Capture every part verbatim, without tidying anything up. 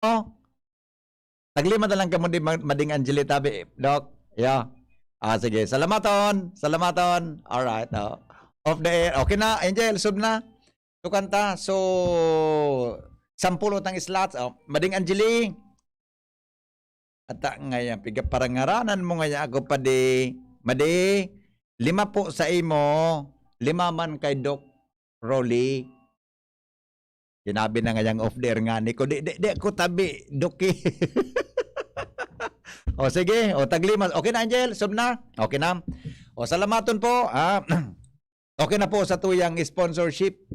Oh. Taglima na lang kamo di ma-, Mading Angeli tabi, Doc. Yeah. Ah, sige. Salamaton. Salamaton. Alright. Oh. Off the air. Okay na, Angel. Sub na. Tukan ta. So, sampulo tang slots. Oh. Mading Angeli. Ata ngayon, piga parangaranan mo ngayon ako pa di. Madi, lima po sa imo, lima man kay Doc Rolly. Sinabi na ngayang off the air nga ni ko, "Di, di, di ako tabi, Doc, eh." O sige, o taglima. Okay na, Angel? Sub na? Okay na? O salamaton po, ah. Okay na po sa tuyang sponsorship.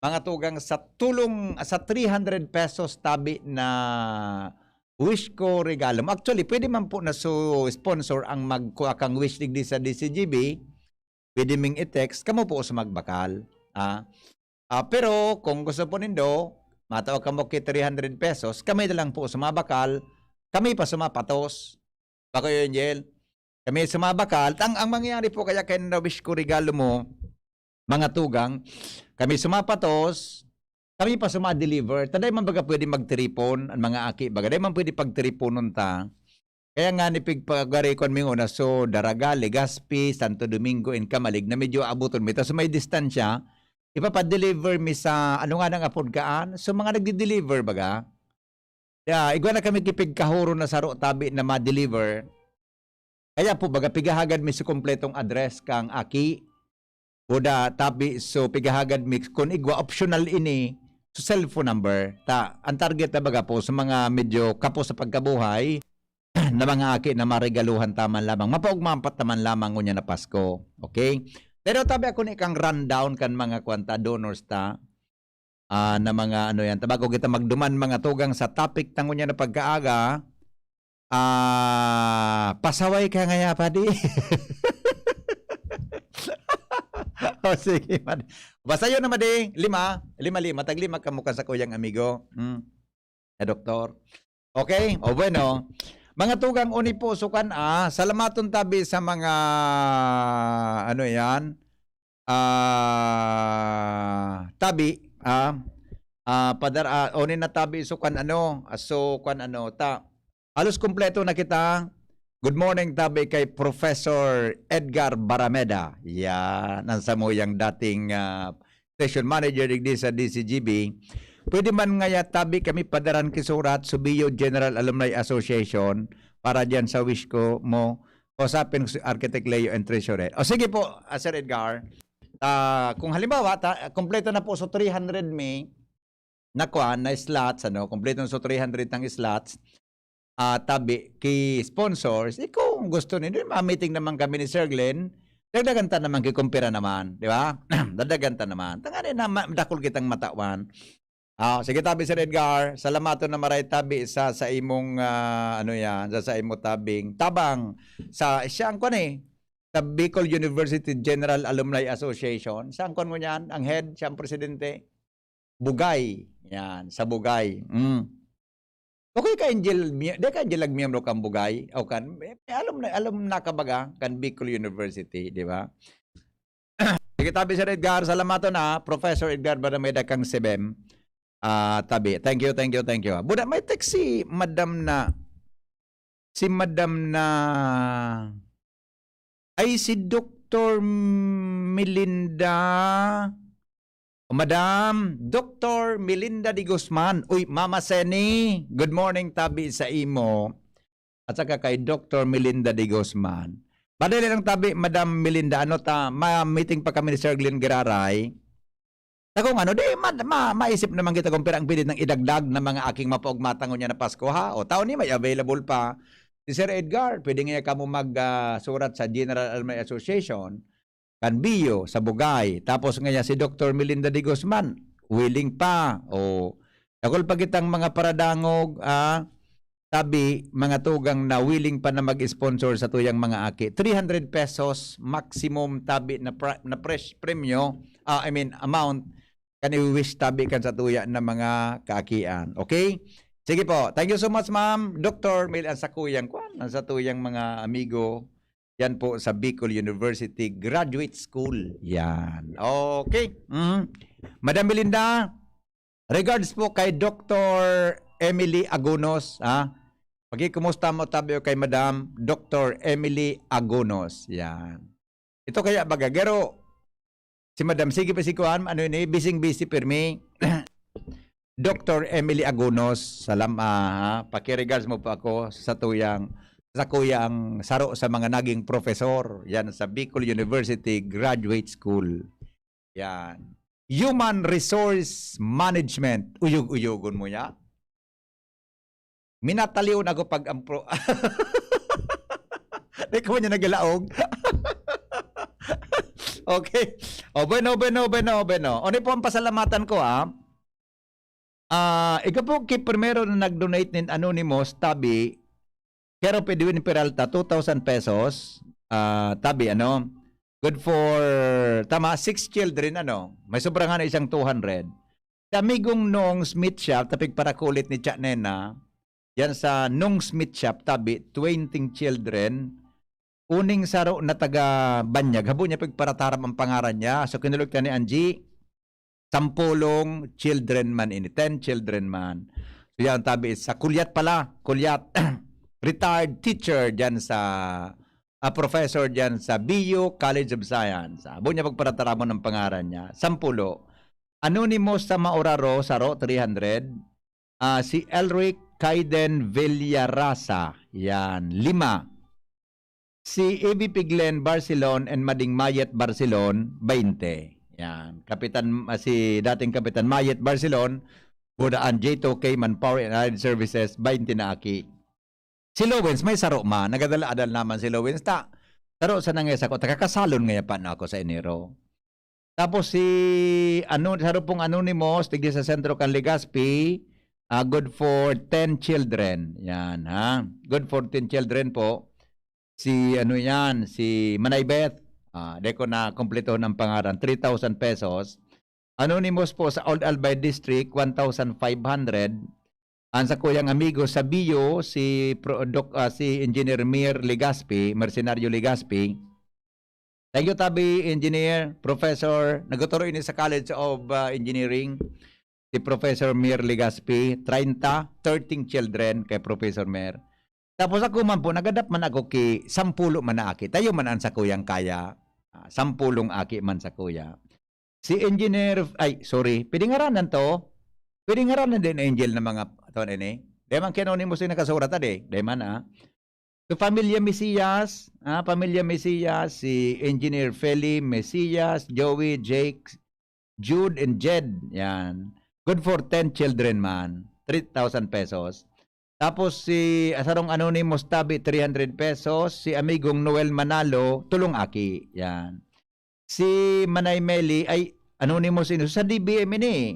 Mga tugang sa tulong sa three hundred pesos tabi na wish ko regalo mo. Actually, pwede man po na so sponsor ang magkuha kang wish digdi sa D C G B. Pwede ming i-text, kamo po sa magbakal. Ah. Ah, pero kung gusto po nindo, matao kamo ki three hundred pesos, kami na lang po sa mabakal, kami pa sa mapatos. Bako yun, Angel. Kami sa mabakal, ang, ang mangyayari po kaya kaya na wish ko regalo mo, mga tugang, kami sumapatos, kami pa suma-deliver. Ta dai man baga pwede magtiripon, ang mga aki baga. Dai man pwede pagtiriponon ta. Kaya nga ni pigpagarikon mi una, so, Daraga, Legazpi, Santo Domingo, and Camalig na medyo abuton mi. Tas may distansya, ipapa-deliver mi sa, ano nga nang apod kaan? So, mga nagdi-deliver baga. Ya, igwa na kami kipigkahuro na saro tabi na ma-deliver. Kaya po, baga, pigahagad mi sa kompletong address kang aki. Buda, tabi, so, pigahagad mi, kun igwa, optional ini, so, cellphone number. Ta, ang target na baga po sa mga medyo kapos sa pagkabuhay, na mga aki na maregaluhan ta man lamang, mapaugmampat ta man lamang ngunyan na Pasko. Okay? Pero tabi ako ni kang rundown kan mga kwan ta, donors ta, ah, na mga ano yan. Ta bago kita magduman, mga tugang, sa topic ta ngunyan na pagkaaga, ah, pasaway ka ngaya, padi? O, sige, padi. Basta yun naman, di. Lima. Lima, lima. Taglima kamo kan sakuyang amigo. Hmm. Na doktor. Okay? O, bueno. Mga tugang, uni po, sukan, ah, salamaton tabi sa mga, ano yan, ah, tabi, ah, ah, padar-, ah, uni na tabi, sukan, ano, ah, sukan, ano, ta, halos kompleto na kita. Good morning, tabi kay Professor Edgar Barameda. Yan, ang samuyang dating, ah, station manager digdi sa D C G B. Pwede man ngaya tabi kami padaran ki surat, Subiyo General Alumni Association, para diyan sa wish ko mo, kausapin ko si Architect Leo and Treasurer. O sige po, ah, Sir Edgar, ah, kung halimbawa, ta, kompleto na po sa three hundred mi, na kwan, na slots, ano, kompleto na sa three hundred ang slots, ah, tabi ki sponsors, eh, kung gusto nindo, ma-meeting naman kami ni Sir Glenn, dagdagan ta naman ki kumpira naman, di ba? Dagdagan ta naman. Tangani na ma-, dakul kitang matawan. Ah, sige, tabi, Sir Edgar, salamaton na maray tabi sa, sa imong, ah, ano yan, sa, sa imo tabing tabang sa, siya ang kwan eh, sa Bicol University General Alumni Association. Siya ang kwan mo niyan, ang head, siya ang presidente. Bugay. Yan, sa Bugay. Mm. Okay ka, Angel, mi-, di ka, Angel, nagmiyembro kang Bugay? O kan, eh, alam na, alam na ka baga, kan Bicol University, di ba? Sige, tabi, Sir Edgar, salamaton na, Professor Edgar Barameda kang sebem. Ah, tabi. Thank you, thank you, thank you. Buda, may text si Madam na, si Madam na, ay, si Doktor Melinda. Madam, Doktor Melinda de Guzman. Uy, Mama Seni, good morning, tabi sa imo. At saka kay Doktor Melinda de Guzman. Madali lang tabi, Madam Melinda, ano ta, ma-meeting pa kami ni Sir Glenn Giraray. Ta kung ano, di, ma-, ma-, maisip naman kita kung pirang pwede nang idagdag na mga aking mapaugmatan ngunyan na Pasko, ha? O, taon ni may available pa. Si Sir Edgar, pwede nga kamo mag, ah, surat sa General Alumni Association, kan Bio, sa Bugay. Tapos nga si Doktor Melinda de Guzman, willing pa. O, dakul pa kitang mga paradangog, ah, tabi, mga tugang na willing pa na mag-sponsor sa tuyang mga aki. Three hundred pesos maximum tabi na pra-, na pres-, premyo, ah, I mean, amount, kan i-wish tabi kan sa tuya na mga kaakian. Okay? Sige po. Thank you so much, ma'am. Doktor Mel, ang sa kuyang kwan, ang sa tuyang mga amigo, yan po sa Bicol University Graduate School. Yan. Okay. Mm. Madam Melinda, regards po kay Doktor Emily Agunos, ha? Pakikumusta mo tabi o kay Madam Doktor Emily Agunos. Yan. Ito kaya baga, garo, si Madam, sige pa si kuan, ano ini, bising-busy pirmi. Doktor Emily Agunos, salam, ah, ha? Pakiregards mo po ako sa tuyang, sa kuyang saro sa mga naging profesor, yan sa Bicol University Graduate School. Yan. Human Resource Management. Uyog-uyogon mo ya. Minataliw na ako pag ampro. Di ko niya nagalaog. Okay. O, bueno, bueno, bueno, bueno. Ano po ang pasalamatan ko, ah? Ah, ikaw po, ki primero na nag-donate nin anonymous, tabi, Kero Edwin Peralta, two thousand pesos. Ah, tabi, ano? Good for, tama, six children, ano? May sobra nga na isang two hundred. Si amigong Nong Smith Shop, tapig parakulit ni Cha Nena, yan sa Nong Smith Shop, tabi, twenty children. Uning saro na taga Banyag, habo niya pagparataram ang pangaran niya. So, kinulog ta ni Angie, sampulong children man ini, ten children man. So, yan, tabi, sa Kulyat pala, Kulyat, retired teacher dyan sa, ah, professor dyan sa B U College of Science. Habo niya pagparataramon ang pangaran niya. Sampulo. Anonymous sa Mauraro, saro, three hundred. Ah, si Elric Kaiden Villarasa, yan, lima. Si A V P Glenn Barcelon and Mading Mayet Barcelon, bainte. Yan, Kapitan, ah, si dating Kapitan Mayet Barcelon, Budaan J two K Manpower and Allied Services, bainte na aki. Si Lowens, may saro man. Nagadala-adal naman si Lowens. Ta, saro sa nangya sako, takakasalon ngaya pa na ako sa Enero. Tapos si, ano, saro pong anonymous, digdi sa sentro kan Legazpi, ah, good for ten children. Yan, ha? Good for ten children po. Si, ano yan, si Manay Beth. Ah, di ko na kumpleto ng pangaran. Three thousand pesos. Anonymous po sa Old Albay District, one thousand five hundred. Ang sa kuyang amigo sa B U, si Pro-, Doc, ah, si Engineer Mir Legaspi, Mercenario Legaspi. Thank you, tabi, Engineer, Professor. Nagtuturo ini sa College of, ah, Engineering. Si Professor Mir Legaspi, treinta, thirteen children kay Professor Mir. Tapos ako man po, nagadap man ako ki sampulo man na aki. Tayo man ang sakuyang kaya. Ah, sampulong aki man sakuya. Si Engineer, ay, sorry, pwede ngaranan to? Pwede ngaranan din, Angel, na mga, ito, ini. Di man ki anonymous yung nakasurat, ade. Di man, ah. So, Pamilya Mesias, ah, Pamilya Mesias, si Engineer Feli Mesias, Joey, Jake, Jude, and Jed. Yan. Good for ten children man. Three thousand pesos. Tapos si, ah, sarong anonymous tabi, three hundred pesos. Si amigong Noel Manalo, tulong aki. Yan. Si Manay Meli, ay, anonymous ini. Sa D B M ini.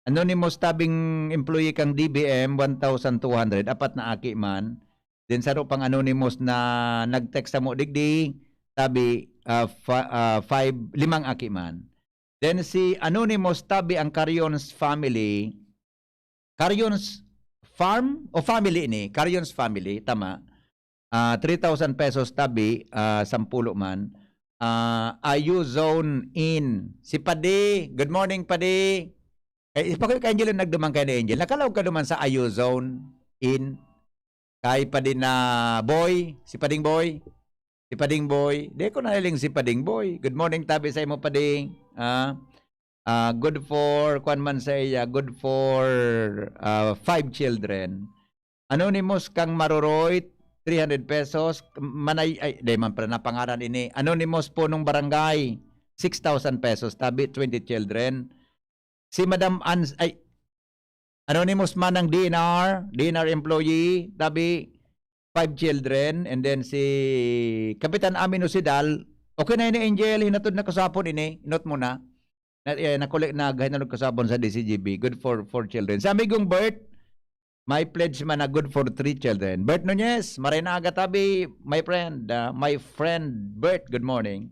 Anonymous tabing employee kang D B M, one thousand two hundred, apat na aki man. Then saro pang anonymous na nag-text samo digdi, tabi, ah, fa-, ah, five, limang aki man. Then si anonymous tabi ang Carrion's family. Carrion's farm o family ni? Carrion's family, tama. Ah, three thousand pesos tabi, ah, sampulo man. Ah, Ayu Zone In. Si Padi, good morning, Padi. Eh, ipakuy ka, Angel, yung nagduman kayo ni Angel. Nakalaog ka duman sa Ayu Zone In. Kay Padi na Boy, si Pading Boy. Si Pading Boy. Di ko nahiling si Pading Boy. Good morning, tabi sa imo, Pading. Ah, ah, good for, kwan man sa iya, good for, ah, five children. Anonymous kang Maroroy, three hundred pesos. Manay, ay, di man pala napangaran ini. Anonymous punong barangay, six thousand pesos. Tabi, twenty children. Si Madam Ans-, ay, anonymous man ng D N R, D N R employee, tabi, five children, and then si Kapitan Amin Osidal, okay na ini, Angel, hinatod na ko sa hapon ini, inot mo na. Na, eh, nakuli-, naghahinalog ko sa hapon sa D C G B, good for four children. Sa amigong Bert, may pledge man na good for three children. Bert Nunez, maray na aga tabi, my friend, ah, my friend Bert, good morning.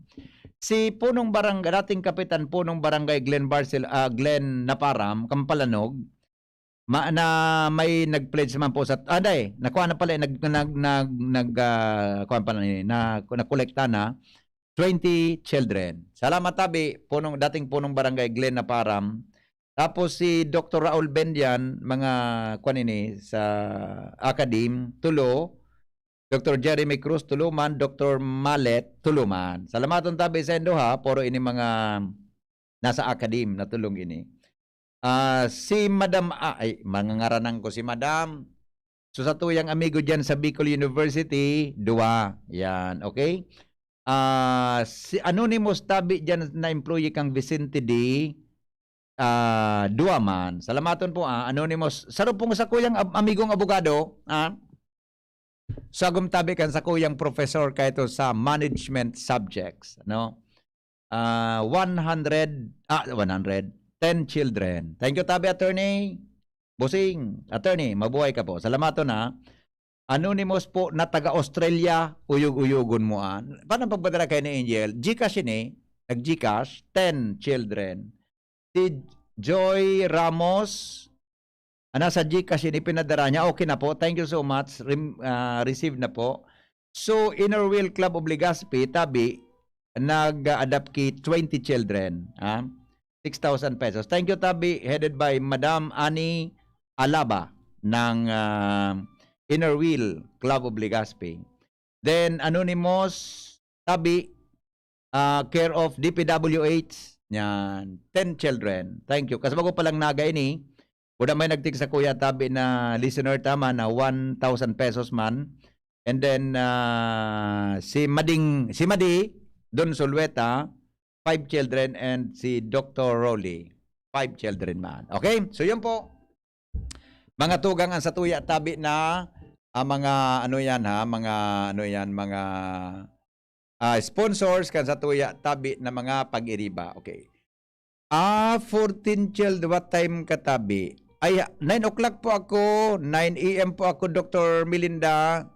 Si punong barangay, dating kapitan punong barangay Glenn Barcel-, ah, Glenn Naparam, Kampalanog, ma-, na may nag-pledge man po sa, ah, day, nakuha na pala, nag-, nag-, nag-, nag-, ah, kuha pala ni, na, nakolekta na, twenty children. Salamat tabi, punong, dating punong barangay Glenn Naparam, Tapos si Doktor Raul Bendian, mga kwan ini sa Academe, tulo. Doktor Jeremy Cruz, tulo man. Doktor Malet, tulo man. Salamaton tabi saindo ha, puro ini mga nasa Academe na tulong ini. Ah, si Madam, ah, ay, mangangaranan ko si Madam. So, sa tuyang amigo diyan sa Bicol University, duwa. Yan, okay? Ah, si Anonymous tabi diyan na employee kang Vicente D, ah, duwa man. Salamaton po, ah, Anonymous. Saro pong sa kuyang ab-, amigong abogado, ah, sagom tabi kan sa kuyang professor kaito sa management subjects, no? Ah, one hundred, ah, one hundred, ten children. Thank you, tabi, attorney. Bossing, attorney, mabuhay ka po. Salamaton, ha. Anonymous po na taga Australia, uyog-uyogon mo, ah. Paano pagpadala kay ni Angel? GCash ini, nag-GCash, ten children. Si Joy Ramos, ah, nasa GCash ini, pinadara niya. Okay na po. Thank you so much. Rem-, ah, receive na po. So, Inner Wheel Club of Legazpi, tabi, nag-adapt ki twenty children, ah, six thousand pesos. Thank you, tabi, headed by Madam Annie Alaba ng, ah, Inner Wheel Club of Legazpi. Then, Anonymous, tabi, ah, care of DPWH, yan, ten children. Thank you. Kasi bago pa lang Naga ini, kuda may nagtig sa kuya tabi na listener tama na one thousand pesos man. And then, ah, si Mading, si Madi, Don Solueta, five children, and si Doktor Rolly, five children man. Okay? So, yun po. Mga tugang, ang satuya tabi na, ah, mga ano yan, ha? Mga ano yan, mga, ah, sponsors kan satuya tabi na mga pag-iriba. Okay. Ah, fourteen chilled, what time ka tabi? Ay, nine o'clock po ako, nine A M po ako, Doktor Melinda,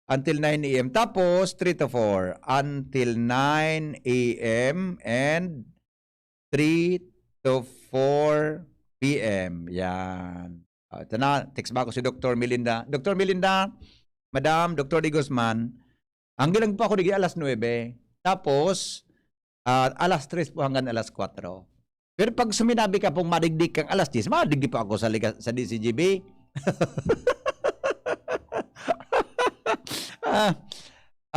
until nine A M. Tapos, three to four, until nine A M and three to four P M. Yan. Ah, ito na, text ba ako si Doktor Melinda? Doktor Melinda, Madam, Doktor De Guzman, ang gilang po ako digi alas nuebe. Tapos, ah, alas tres po hanggang alas kwatro. Pero pag suminabi ka pong madigdi kang alas diyes, madigdi pa ako sa liga-, sa D C G B. Ah,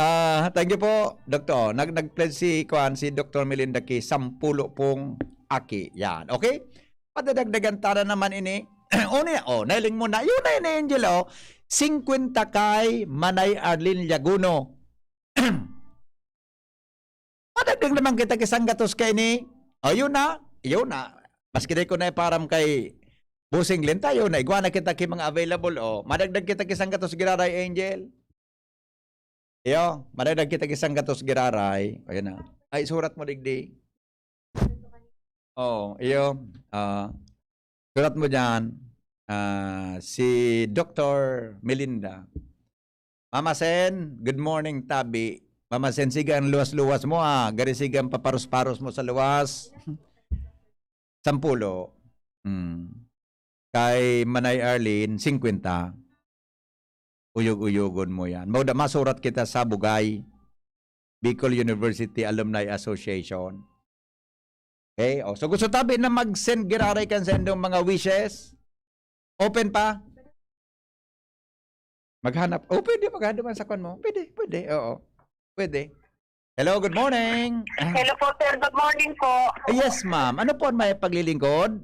ah, thank you po, Doktor. Nag-, nag-pledge si, kuwan, si Doktor Melinda ki sampulo pong aki. Yan, okay? Padadagdagan ta na naman ini. Una, oh, nailing mo na. Yun na yun, Angel, oh. Singkwenta kay Manay Arlene Llaguno. Madagdag naman kita ki sanggatos kaini. O, yun na. Yun na. Maski di ko na iparam kay Bossing Lenta, yun na. Igwa na kita ki mga available, oh. Madagdag kita ki sanggatos giraray, Angel. Iyo, madagdag kita ki sanggatos giraray. O, yun na. Ay, surat mo, digdi. Oh, iyo. Ah, surat mo diyan, ah, si Doktor Melinda. Mama Sen, good morning, tabi. Mama Sen, sige ang luwas-luwas mo, ah. Gari sige ang paparos-paros mo sa luwas. Sampulo. Hmm. Kay Manay Arlene, singkwenta. Uyog-uyogon mo yan. Mauda, masurat kita sa Bugay, Bicol University Alumni Association. Okay? O, so gusto tabi na mag-send giraray kan sa indong mga wishes? Open pa? Maghanap. Oh, pwede maghanap man sa kwan mo. Pwede, pwede. Oo. Pwede. Hello, good morning. Ah, Hello po, sir. Good morning po. Yes, ma'am. Ano po ang may paglilingkod?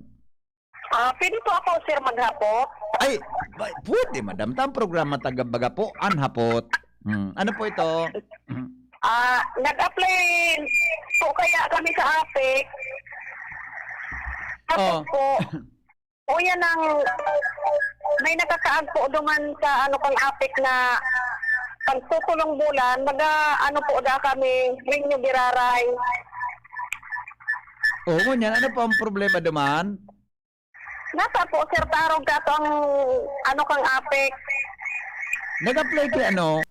Ah, pwede po ako, sir, maghapot? Ay, ba-, pwede, madam. Tang programa taga baga po, an hapot. Hmm. Ano po ito? Hmm. Ah, nag-apply po kaya kami sa APEC. Tapos Oh. po, o yan ang may nakakaag po duman sa ano kang APEC na pagtutulong bulan, maga ano po da kami, renew giraray. Oo, ngunyan. Ano po ang problema duman? Nasa po, sir, tarog ka to ang ano kang APEC. Nag-apply ka ano?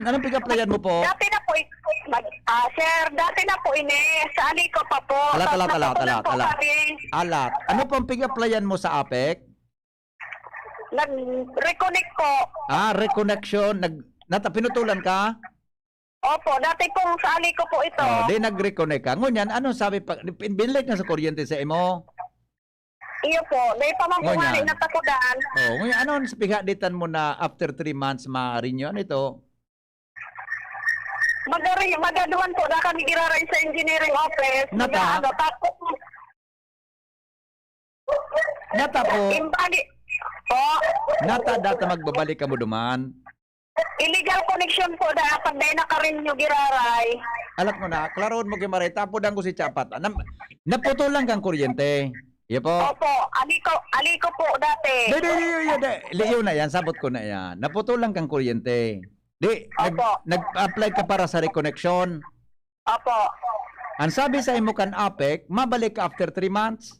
Anong pig-applyan mo po? Dati na po, i- mag- ah, sir, dati na po ini, sa Alico pa po. Alat, Tapos alat, alat, natutunan alat, po alat. kami. Alat. Ano po ang pig-applyan mo sa APEC? Nag-reconnect po. Ah, reconnection. Nag, nata, pinutulan ka? Opo, dati pong sa Alico po ito. Oh, di nag-reconnect ka. Ngunyan, anong sabi pa? Bin-, binalik na sa kuryente sa imo? Iyo po, dai pa man po Ngunyan. nga rin natakudan. Oh, ngunyan, ano ang pigaditan mo na after three months ma-renew? Ano ito? Magari-, magaduan po na kami giraray sa engineering office. Nata? Mag-aano, tapos Nata po. Imbali po. Nata data magbabalik kamo duman. Illegal connection po, da, pag dai naka-renew giraray. Alat mo na, klaroon mo kay Maray, tapo dang ko si Chapat. Nam-, naputulan kang kuryente. Iya po. Opo, aliko, aliko po dati. Di, di, di, di, di. Liyo na yan, sabot ko na yan. Naputulan kang kuryente. Di, nag-, Opo. nag-apply ka para sa reconnection. Opo. Ang sabi sa imo kan APEC, mabalik ka after three months.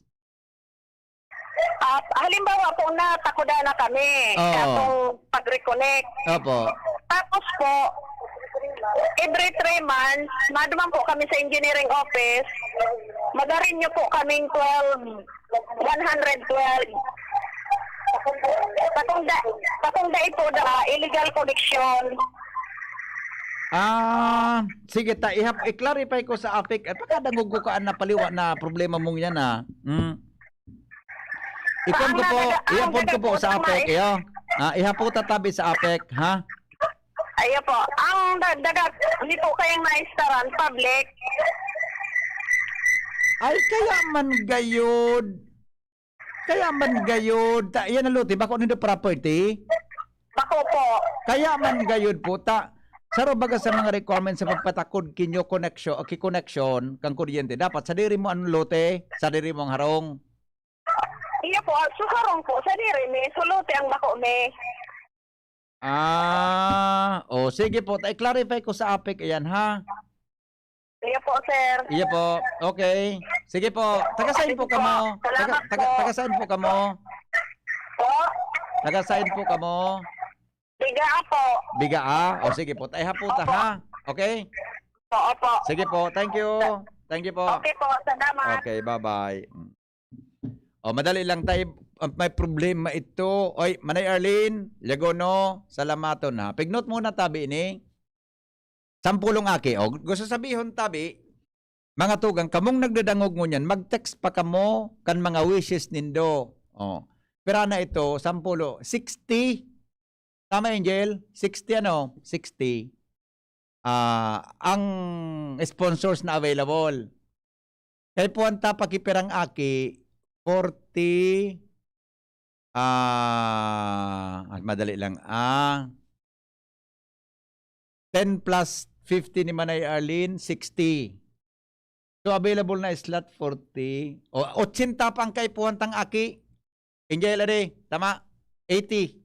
Ah, halimbawa po, natakudan na kami Oo. sa atong pag-reconnect. Opo. Tapos po, every three months, maduman po kami sa engineering office, mag-renew po kaming twelve, one hundred twelve. Patungda, patungda ito da illegal connection. Ah, sige ta, ihap-, i-clarify ko sa APEC. At pakadangog ko ka na paliwa na problema mong yan, ah. Hmm. Ikon ko Ang po, nagada-, ang ihapon ko po nagada-, sa ang APEC, nais- iyo. Ah, ihapon ta tabi sa APEC, ha? Ayo po. Ang da-, dagat, hindi po kayang naistaran, public. Ay, kaya man gayod. Kaya man gayod. Ta, yan ang lote, bako nindo property? Bako po. Kaya man gayod po, ta, saro baga sa mga requirements sa pagpatakod kinyo connection, o ki-connection, kang kuryente. Dapat sadiri mo ang lote, sadiri mo ang harong. Iyo po, so harong po, sadiri mi, so lote ang bako mi. Ah, o sige po, ta, i-clarify ko sa APEC, ayan ha. Iyo po, sir. Iyo po, okay. Sige po, taga saan po Sige po. kamo? Taga, Salamat taga, po. taga saan po kamo? Po? Taga saan po kamo? Bigaa po. Bigaa? O sige po, ta, ihapon ta Opo. ha. Okay? Po, opo. Sige po, thank you. Thank you po. Okay po, salamat. Okay, bye-bye. Mm. O, madali lang tayo. Ah, may problema ito. Oy, Manay Arlene, Liagono, salamaton ha. Pignot muna tabi ini. Sampulong aki. O, gusto sabihon tabi, mga tugang, kamong nagdadangog ngunyan, mag-text pa kamo kan mga wishes nindo. O, pira na ito, sampulo, sixty. Tama, Angel? Sixty ano? Sixty. Ah, ang sponsors na available. Kay puwanta pakipirang aki, forty, ah, ah, madali lang, ah, ten plus fifty ni Manay Arlene, sixty. So, available na slot, forty. O, ochenta pa ang kaipuhan tang aki. Angel, ade, tama? Eighty.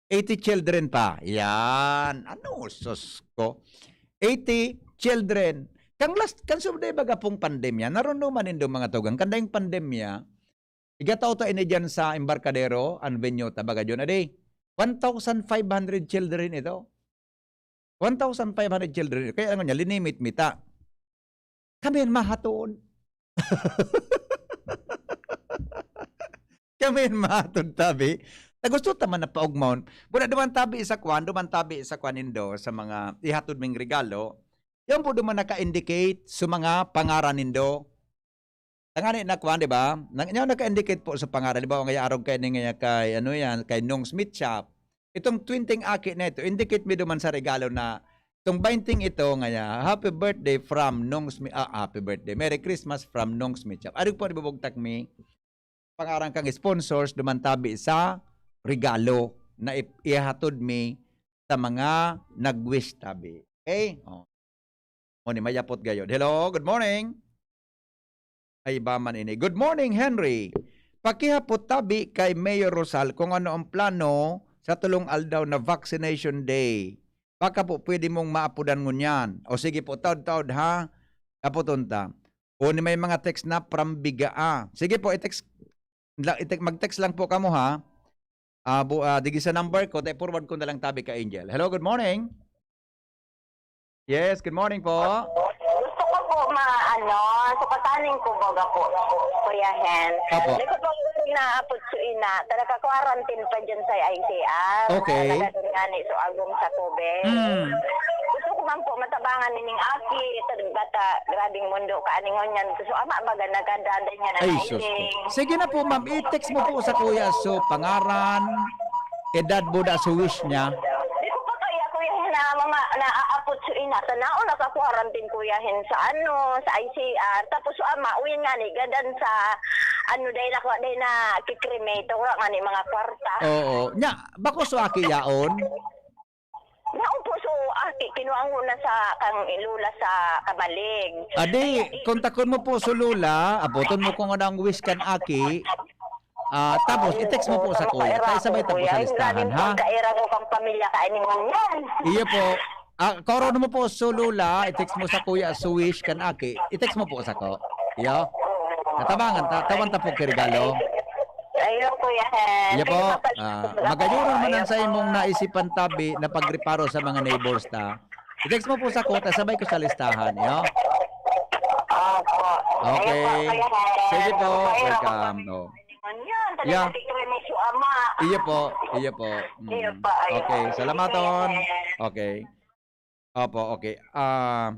Eighty children pa. Yan. Ano, sus ko? Eighty children. Kang last, kan subday baga pong pandemya, narunduman nindo mga tugang, kan daing pandemya, igataw ta ini diyan sa Embarcadero, ang venue ta baga diyon, ade, one thousand five hundred children ito. One thousand five hundred children. Kaya ano niya, linimit mita. Kami ang mahatod. Kami ang mahatod, tabi. Na gusto ta man na paugmahon. Buna duman tabi sa kwan, duman tabi sa kwan nindo, sa mga ihatod ming regalo. Yan po duman naka-indicate sa mga pangaran nindo. Tangani na kwan, di ba? Nang, yan naka-indicate po sa pangaran. Di ba, ang arog kay, ni, kay, ano yan, kay Nong Smith Shop. Itong twenty aki na ito, indicate mi duman sa regalo na itong twenty ito nga niya, "Happy birthday from Nong Smi-," ah, "Happy birthday, Merry Christmas from Nong Smith Shop." Ari po, ibubugtak mi, pangaran kang sponsors, duman tabi sa regalo na ip-, ihatod mi sa mga nag-wish tabi. Okay? Oh. O, ni mayapot gayod. Hello, good morning. Ay, iba man ini. Good morning, Henry. Pakihapot tabi kay Mayor Rosal kung ano ang plano sa tulong aldaw na vaccination day. Baka po pwede mong maapodan ngunyan. O sige po, taod-taod ha. Apoton ta. O ni may mga text na from Bigaa. Sige po, i-text, la-, i-text, mag-text lang po kamo ha. Ah, bu-, ah, digi sa number ko, te forward ko na lang tabi ka Angel. Hello, good morning. Yes, good morning po. Gusto ko po ma-, ano, sukatanin ko baga po, Kuya Hen. Opo. Di ko po naapot sa ina, talaga quarantine pa dyan sa I C R. Okay. Talaga dyan nga ni, so agong sa tubig. Mm. Gusto ko Po, matabangan nining aki, ito, bata, grabing mundo ka, aningon yan. So, ama, baga, nagkadada niya na Ay, sus po. Sige na po, ma'am. I-text mo po sa kuya. So, pangaran, edad, buda, so wish niya. Di ko pa kaya, kuya, na mga, naaapot so ina. Sa naon, naka-quarantine, kuya, hin sa ano, sa I C R. Tapos, so, ama, uwi nga ni, gadan sa, ano, dahil ako, dahil na kikremate, wala nga ni mga kwarta. Oo. Nya, bako so aki yaon? Naon po, so, aki, kinuha ko na sa kang lola sa Kamalig. Adi, Ay, kontakon mo po so lola, apoton mo kung ano ang wish kan aki. Ah, tapos, i-text mo po sa kuya. Tayo sabay ta po sa listahan, ha? Kaira ko kang pamilya, kainin mo yan. Iyo po. Ah, koro mo po so lola, i-text mo sa kuya, so wish kan aki. I-text mo po sa ko. Iyo. Natabangan ta, tawan ta po kay regalo. Ayo, Kuya Hen. Iyo po. Kaya mapal- Ah, magayon man ang sa imong naisipan tabi na pagreparo sa mga neighbors ta. I-text mo po sa ko, ta sabay ko sa listahan, iyo. Opo. Okay. Ayun po, Kuya Hen. Sige po. Ayun, Welcome. Oh. Yun, talaga Yeah. si Cremes yung ama. Iyo po. Iyo po. Mm. Iyo po, ayun. Okay. Salamat, Ton. Yes. Okay. Opo, okay. Ah,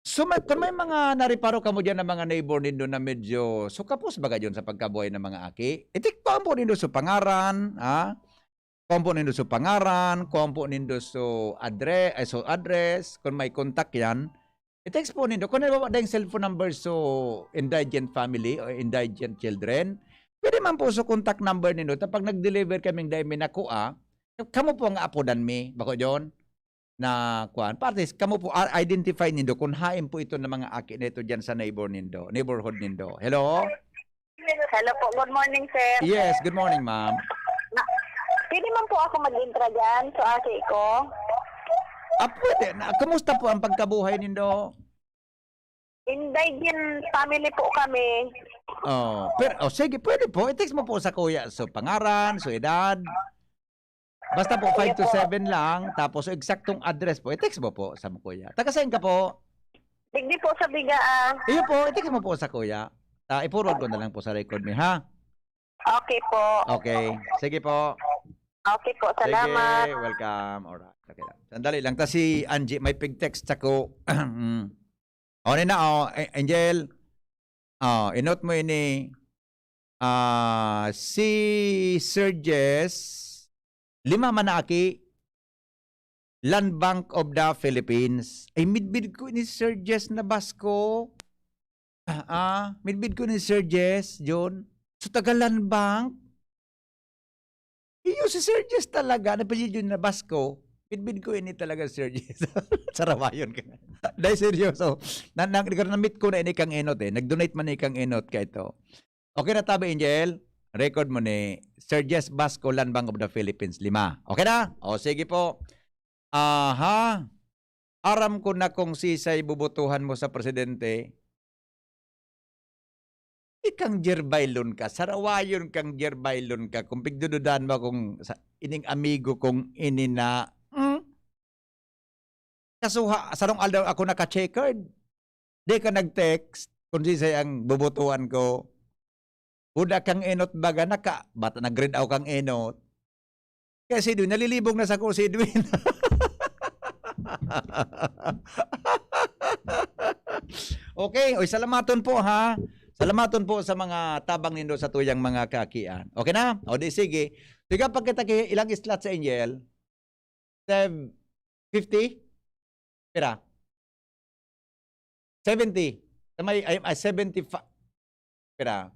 so, may, kung may mga nareparo kamo diyan ng mga neighbor nindo na medyo so kapos baga diyon sa pagkabuhay ng mga aki, itikpaan po nindo so pangaran, ha? Kuwan po nindo so pangaran, kuwan po nindo so addre-, ay, so address, kung may contact yan, i-text po nindo. Kung halimbawa, dahil cellphone number so indigent family o indigent children, pwede man po so contact number nindo. Tapos pag nag-deliver kaming dahil may nakuha, kamo po ang apodan mi, bako John, na kuwan. Pati kamo po, ah, identify nindo kung hain po ito ng mga aki na ito dyan sa neighbor nindo, neighborhood nindo. Hello? Hello po. Good morning, sir. Yes, good morning, ma'am. Na, pwede man po ako mag-intra dyan sa aki ko? Ah, pwede. Na, kumusta po ang pagkabuhay nindo? Indigent family po kami. Oh, pero, oh, sige, pwede po. I-text mo po sa kuya. So, pangaran, so edad. Basta po, five to seven lang. Tapos, eksaktong address po. I-text mo po sa kuya. Taga saan ka po? Digdi po sa Biga, ah. Iyo po, i-text mo po sa kuya. Ah, i-forward ko na lang po sa record niyo, ha? Okay po. Okay. Sige po. Okay po, salamat. Sige, welcome. Alright. Okay lang. Sandali lang. Ta si Angie, may pig-text ako. Mm. O, ni na, o. A-, Angel. O, inot mo ini. Ah, si Sir Jess, lima man na aki, Land Bank of the Philippines. Ay, midbid ko ni Sir Jess na Basco. Ah, ah, midbid ko ni Sir Jess, John. So, taga Land Bank? Iyo si Sir Jess talaga, napilid yun na Basco. Midbid ko ini talaga, Sir Jess. Sarawayon ka. Dahil seryoso. Na, na, na-meet ko na ini kang Enot eh. Nag-donate man ni kang Enot ka ito. Okay na tabi, Angel? Record mo ni Sir Jess Basco, Land Bank of the Philippines, lima. Okay na? O, sige po. Aha. Aram ko na kung sisay bubutuhan mo sa presidente. Ikang jerbailon ka, sarawayon kang jerbailon ka, kung pigdududahan mo kung sa, ining amigo kong ini na, hmm? Kasuha, sarong aldaw ako naka-checkered. Di ka nag-text kung sisay ang bubutuhan ko. Buda kang Enot baga, naka, bata nag-grade ako kang Enot. Kaya si Edwin, nalilibog na sa ko si Edwin. Okay, oy, salamaton po, ha. Salamaton po sa mga tabang nindo sa tuyang mga kaakian. Okay na? O di sige. Tiga pa kita ki-, ilang slot sa Angel? Sev-, fifty? Pira? Seventy. Sa may, ay, ay, seventy-five. Pira?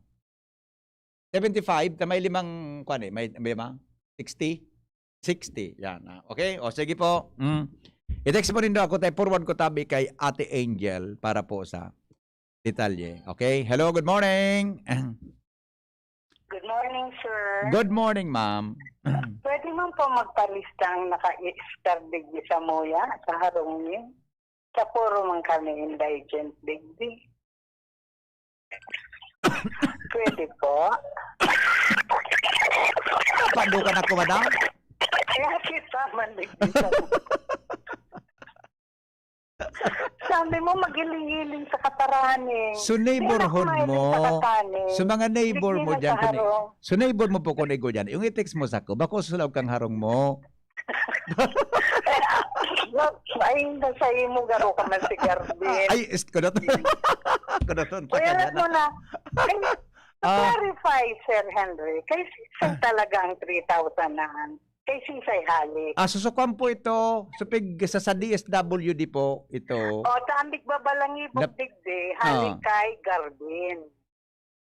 Seventy-five, ta may limang, kwan eh, may, may lima? Sixty? Sixty, yan. Ah, okay? O, sige po. Mm. I-text mo rin daw ako, tayo forward ko tabi kay Ate Angel para po sa detalye. Okay? Hello, good morning. Good morning, sir. Good morning, ma'am. Pwede man po magpalista ang naka-expire digdi sa muya, sa harong niyo? Sa puro man kami indigent digdi. Pwede po. Padukan ako, madam. Kaya kita man digdi sa Sabi mo, magiling-giling sa katarahan eh. So, neighborhood Hindi ako mahilig mo, sa katani. so, mga neighbor Hindi mo na dyan, sa kung, harong. so, neighbor mo po kung igo dyan, yung i-text mo sa ko, bako sulaw kang harong mo. Ay, nasa imo garo ka man si Garvin. Ay, is ko na to. Ko na to. Kuya, alam mo na. Ay, Ah. Clarify, Sir Henry. Kay sisay talaga ang three thousand na? Kay sisay hali? Ah, susukuan po ito. Supig sa, sa D S W D po ito. O, sa ambig babalangibog Nap- digdi, hali Ah. kay Garvin.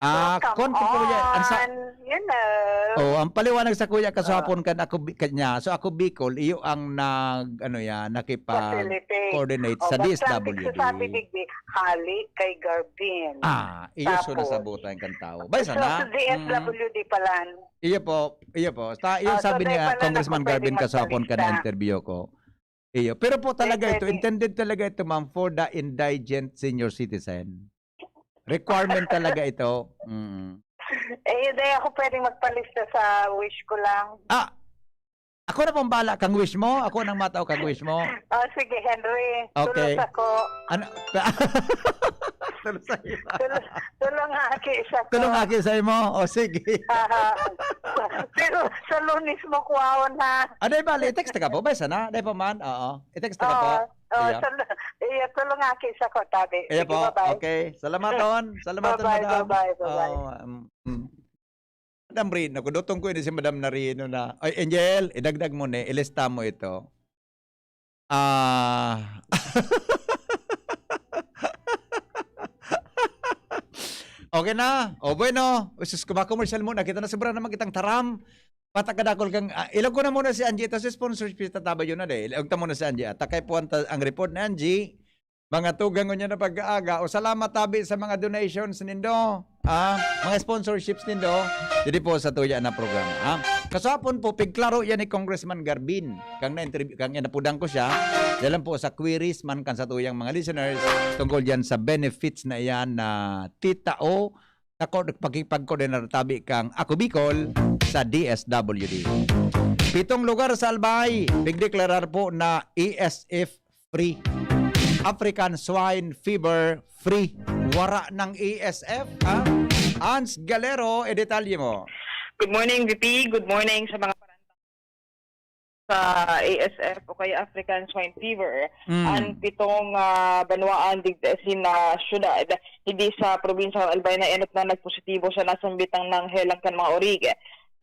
Ah, So, come kuwan po po yan. Ang sa, on, you know. Oh, ang paliwanag sa kuya kasapon kan ako bi- kanya. So ako Bicol, iyo ang nag ano yan, Facilitate. nakipag-coordinate O, sa basta ang D S W D. Sabi digdi, hali kay Garvin. Ah, iyo so Tapos? Nasabutan kan tao. Bay So, sana. sa D S W D pala. Iyo po, iyo po. Ta, iyo Ah, so sabi dahil niya, pala Congressman ako pwede Garvin kasapon kan magsalita. Interview ko. Iyo, pero po talaga ito, pwede. Intended talaga ito, ma'am, for the indigent senior citizen. Requirement talaga ito. Mm. Eh, hindi ako pwedeng magpalista sa wish ko lang. Ah, ako na pong bala kang wish mo. Ako nang matao kang wish mo. Oh, sige, Henry. Okay. Tulos ako. Ano? Tulos sa'yo. Tulos, tulong aki sa ko. Tulong aki sa imo. O sige. Aha. Pero sa Lunes mo kuhaon, ha? Ah, dai bali, i-text ka po. Bay sana. Dai pa man. Oo. I-text ka po. Oo, oh, Iya. sa, iya, tulong aki sa ko, tabi. Iya Sige, po. Bye-bye. Okay. Salamaton. Salamaton, Bye-bye, madam. bye-bye, bye-bye. Oo, um, mm. Madam Rino, kudutong ko ini si Madam na Rino na, ay, Angel, idagdag mo ni, ilista mo ito. Ah. Okay na. O bueno, usus, kuma-commercial muna. Kita na sobra naman kitang taram. Patakadakol kang, ah, ilog ko na muna si Angie. Ito si sponsor, pita taba yun na de. Ilog ta muna si Angie. At takay po ang, ta- ang report ni Angie. Mga tugang ngunyan na pag-aaga. O salamat tabi sa mga donations nindo. Ah, mga sponsorships nindo. Didi po sa tuya na programa. Ha? Kasapon po, pigklaro yan ni Congressman Garbin. Kang na-interview, kang inapudan ko siya. Dalan po sa queries man kan sa tuyang mga listeners tungkol yan sa benefits na iyan na titao sa ko-, pakipagkoordinar tabi kang Ako Bicol sa D S W D. Pitong lugar sa Albay, pigdeklarar po na A S F free. African Swine Fever free. Wara ng A S F, ha? Ans Galero, e detalye mo. Good morning, V P. Good morning sa mga paranta sa A S F o kaya African Swine Fever. Mm. Ang pitong ah, banwaan digdi sa syudad, hindi sa probinsya ng Albay na enot na nagpositibo sa nasambitang nang helang kan mga orig.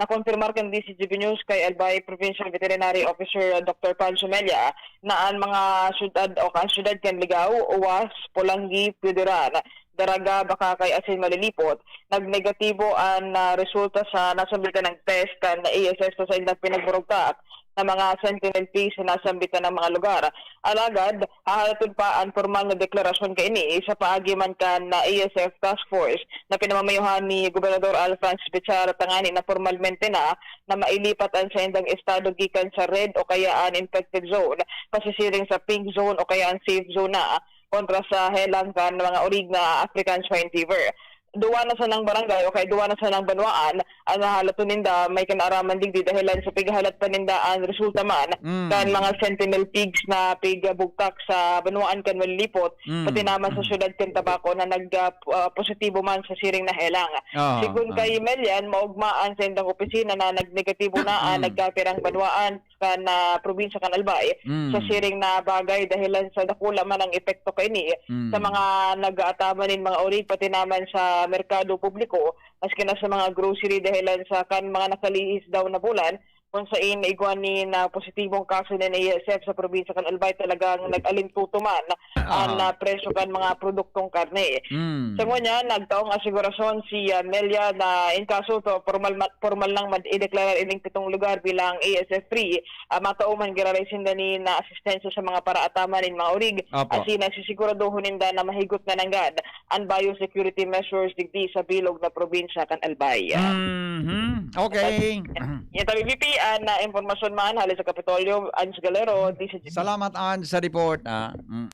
Nakonfirmar kan D C G B News kay Albay Provincial Veterinary Officer Doctor Paul Sumelia na ang mga syudad o kan syudad kan Ligao, Uwas, Polangui, Piuduran, Daraga, Bacacay asin Malilipot, nagnegatibo ang ah, resulta sa nasambitan ng test kan A S F sa saindang pinagburugtak na mga sentinel pigs sa nasambitan ng mga lugar. Alagad, hahalaton pa ang formal na deklarasyon kaini sa paagi man kan ah, A S F Task Force na pinamamayuhan ni Gobernador Alfranz Bichara tangani na formalmente na na mailipat ang saindang estado gikan sa red o kaya an infected zone pasisiring sa pink zone o kaya an safe zone na kontra sa helang kan mga orig na African Swine Fever. Duwa na sanang barangay o kaya duwa na sanang banwaan ang nahalaton ninda may kinaaraman digdi dahilan sa pighahalat pa ninda ang resulta man Mm. kan mga sentinel pigs na pigbugtak sa banwaan kan Malilipot, Mm. pati naman sa Mm. syudad kan Tabaco na nag ah, p- ah, positibo man sa siring na helang. Ah, Sigun ah. kay Melian, maogma an saindang opisina na nagnegatibo na ang Mm. nagkapirang banwaan kan ah, probinsya kan Albay Mm. sa siring na bagay dahilan sa dakula man ang epekto kaini Mm. sa mga nag-aataman nin mga orig pati naman sa merkado publiko maski na sa mga grocery dahilan sa kan mga nakalihis daw na bulan kung sain igwa ni na positibong kaso nin A S F sa probinsya kan Albay talagang nag-alintuto man ang Aha. ah, presyo kan mga produktong karne. Mm. Sa ngunyan, nagtaong asigurasyon si ah, Melia na in kaso to, formal, ma- formal nang mad-ideklarar ining pitong lugar bilang A S F free, ah, matao man giraray sinda ni na asistensya sa mga paraataman nin mga orig. Opo. Asin nasisiguradohon ninda na mahigot na nanggad ang biosecurity measures digdi sa bilog na probinsya kan Albay. Mhm. Okay. Yan tabi, V P, ang ah, impormasyon man hali sa Kapitolyo, Ange Galero, D C G. Salamat, Ange, sa report. Ah. Mm.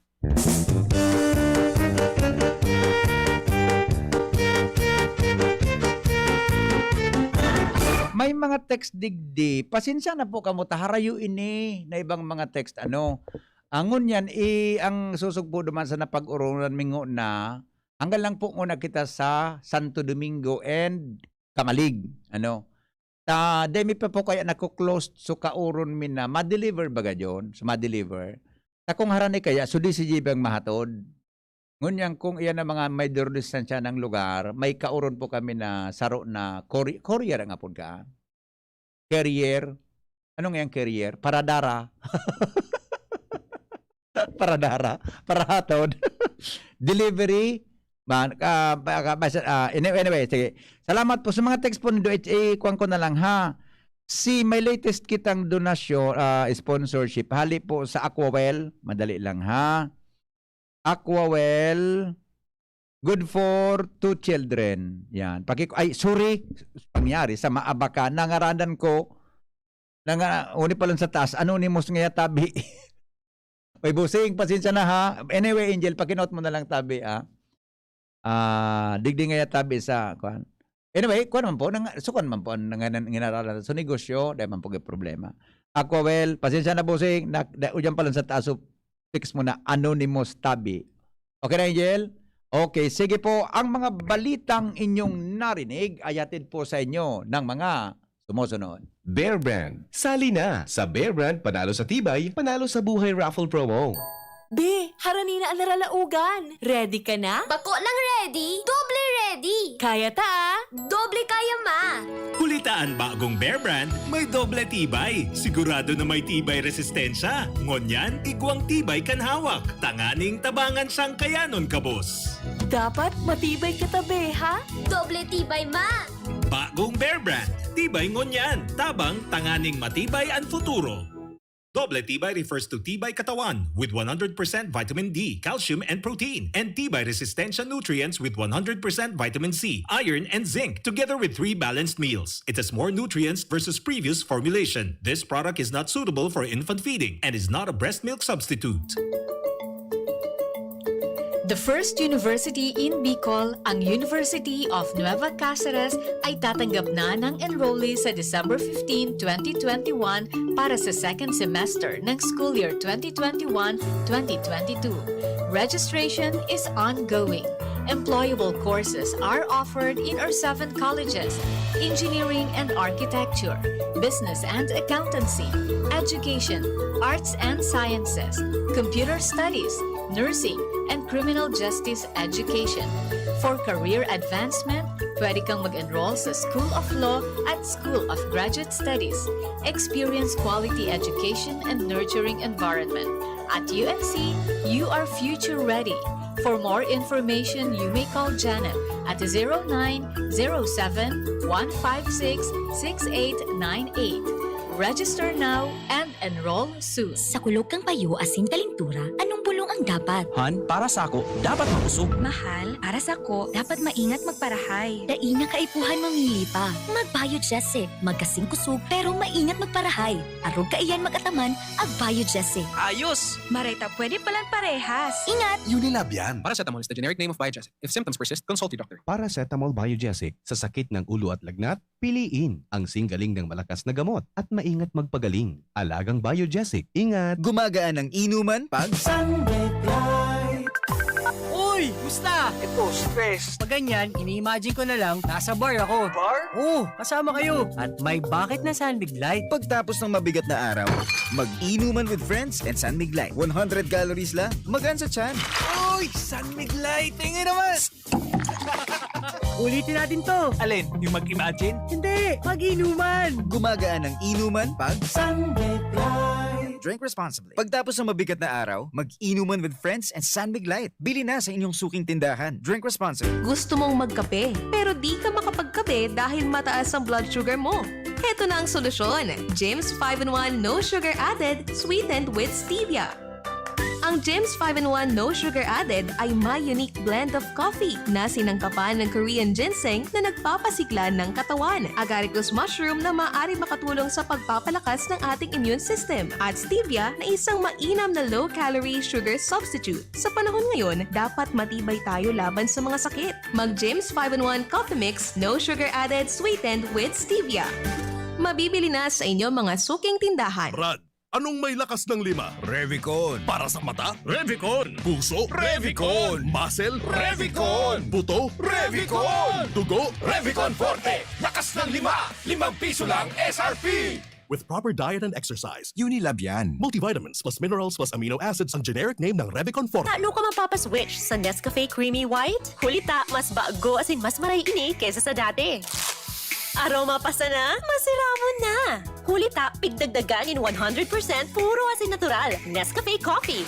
May mga text digdi. Pasensya na po kamo, ta harayo ini na ibang mga text. Ano? Ang ngunyan, i, ang susog po duman sa napag-urunan mingo na, hanggang lang po muna kita sa Santo Domingo and Camalig. Ano? Ta, dai mi pa po kaya nako-close, so kauron mi na ma-deliver baga yon, so ma-deliver. Takong harani kaya, so di si J B ang mahatod. Ngunyan kung iyan ang mga may distansya ng lugar, may kaoron po kami na saro na couri-, courier ang apod ka. Carrier. Anong yang carrier? Paradara. Paradara. Parahatod. Delivery. Man, ah, baka, basta, ah, anyway, anyway, sige. Salamat po sa mga text po nindo. Eh, kuwan ko na lang, ha. Si may latest kitang donasyon, ah, sponsorship. Hali po sa Aquawell. Madali lang, ha. Aquawell. Good for two children. Yan. Paki-, ay, sorry. Pangyari sa Maabaka. Nangaranan ko. Nanga-, uni pa lang sa taas. Anonymous nga tabi. May busing. Pasensya na, ha. Anyway, Angel, pakinote mo na lang tabi, ha. Ah, digdi nga tabi sa, kuwan. Anyway, kuwan man po. Nang, so, kuwan man po. Ang nang, nang, ginaralan. So, negosyo. Dahil man po yung problema. Aquawell, pasensya na, busing. Na, da, uyan pa lang sa taas. So, fix mo na. Anonymous tabi. Okay na, Angel? Okay, sige po. Ang mga balitang inyong narinig ay hatid po sa inyo ng mga sumusunod. Bear Brand. Sali na sa Bear Brand Panalo sa Tibay, Panalo sa Buhay Raffle Promo. Be, harani na an naralaogan. Ready ka na? Bako nang ready, doble ready. Kaya ta, ah. Doble kaya, ma. Huli ta an bagong Bear Brand, may doble tibay. Sigurado na may tibay resistensya. Ngunyan, igwang tibay kan hawak. Tanganing tabangan siyang kayanon, kabos. Dapat matibay kita, be, ha? Doble tibay, ma. Bagong Bear Brand, tibay ngunyan, tabang tanganing matibay an futuro. Doble tibay refers to tibay katawan with one hundred percent vitamin D, calcium, and protein, and tibay resistensya nutrients with one hundred percent vitamin C, iron, and zinc, together with three balanced meals. It has more nutrients versus previous formulation. This product is not suitable for infant feeding and is not a breast milk substitute. The first university in Bicol, ang University of Nueva Caceres, ay tatanggap na ng enrollees sa December fifteen, twenty twenty-one para sa second semester ng school year twenty twenty-one, twenty twenty-two. Registration is ongoing. Employable courses are offered in our seven colleges: engineering and architecture, business and accountancy, education, arts and sciences, computer studies, nursing, and criminal justice education. For career advancement, pwede kang mag-enroll sa School of Law at School of Graduate Studies. Experience quality education and nurturing environment. At U N C, you are future ready. For more information, you may call Janet at zero nine zero seven one five six six eight nine eight. Register now and enroll soon. Sa kulog kan payo asin kalentura, anong bulong ang dapat? Han, para sako, dapat makusog. Mahal, para sako, dapat maingat magparahay. Dai na kaipuhan mamili pa. Mag-Biogesic. Magkasing kusog, pero maingat magparahay. Arog kaiyan mag-ataman, ag-Biogesic. Ayos! Maray ta pwede palan parehas. Ingat! Unilab yan. Paracetamol is the generic name of Biogesic. If symptoms persist, consult your doctor. Paracetamol Biogesic. Sa sakit ng ulo at lagnat, piliin ang singgaling ng malakas na gamot at maingat magpagaling. Alagang Biogesic. Ingat! Gumagaan ang inuman pag Sunday Bright. Uy! Musta? Ito, stress. Pag ganyan, ini-imagine ko na lang, nasa bar ako. Bar? Oo, kasama kayo. At may bakit na San Mig Light. Pagtapos ng mabigat na araw, mag-inuman with friends and San Mig Light. One hundred calories lang, magaan sa tiyan. Uy! San Mig Light! Tingin naman! Ulitin natin to. Alin? Yung mag-imagine? Hindi! Mag-inuman! Gumagaan ang inuman pag Sunday Bright. Drink responsibly. Pagtapos ng mabigat na araw, mag-inuman with friends and San Mig Light. Bili na sa inyong suking tindahan. Drink responsibly. Gusto mong magkape, pero di ka makapagkape dahil mataas ang blood sugar mo? Heto na ang solusyon, James five in one No Sugar Added, sweetened with stevia. Ang James five in one No Sugar Added ay may unique blend of coffee na sinangkapan ng Korean ginseng na nagpapasigla ng katawan, agaricus mushroom na maaari makatulong sa pagpapalakas ng ating immune system, at stevia na isang mainam na low-calorie sugar substitute. Sa panahon ngayon, dapat matibay tayo laban sa mga sakit. Mag James five in one Coffee Mix, no sugar added, sweetened with stevia. Mabibili na sa inyo mga suking tindahan. Brad, anong may lakas ng lima? Revicon. Para sa mata? Revicon. Puso? Revicon. Muscle? Revicon. Buto? Revicon. Dugo? Revicon Forte. Lakas ng lima. Limang piso lang S R P. With proper diet and exercise, Unilab yan. Multivitamins plus minerals plus amino acids ang generic name ng Revicon Forte. Tano ka mapapaswitch sa Nescafe Creamy White? Huli ta, mas bago asin mas maray ini kaysa sa dati. Aroma pa sana, masiramo na! Huli ta, pigdagdagan nin one hundred percent puro asin natural, Nescafe Coffee.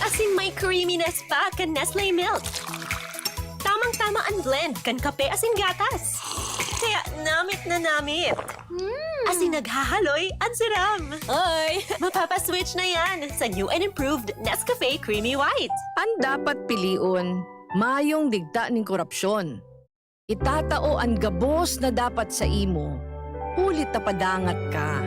Asin may creaminess pa kan Nestle Milk. Tamang-tama an blend kan kape asin gatas. Kaya namit na namit. Asin naghahaloy an siram. Oy, mapapaswitch na yan sa new and improved Nescafe Creamy White. An dapat pilion, mayong digta nin korupsyon. Itatao an gabos na dapat sa imo, huli ta padangat ka.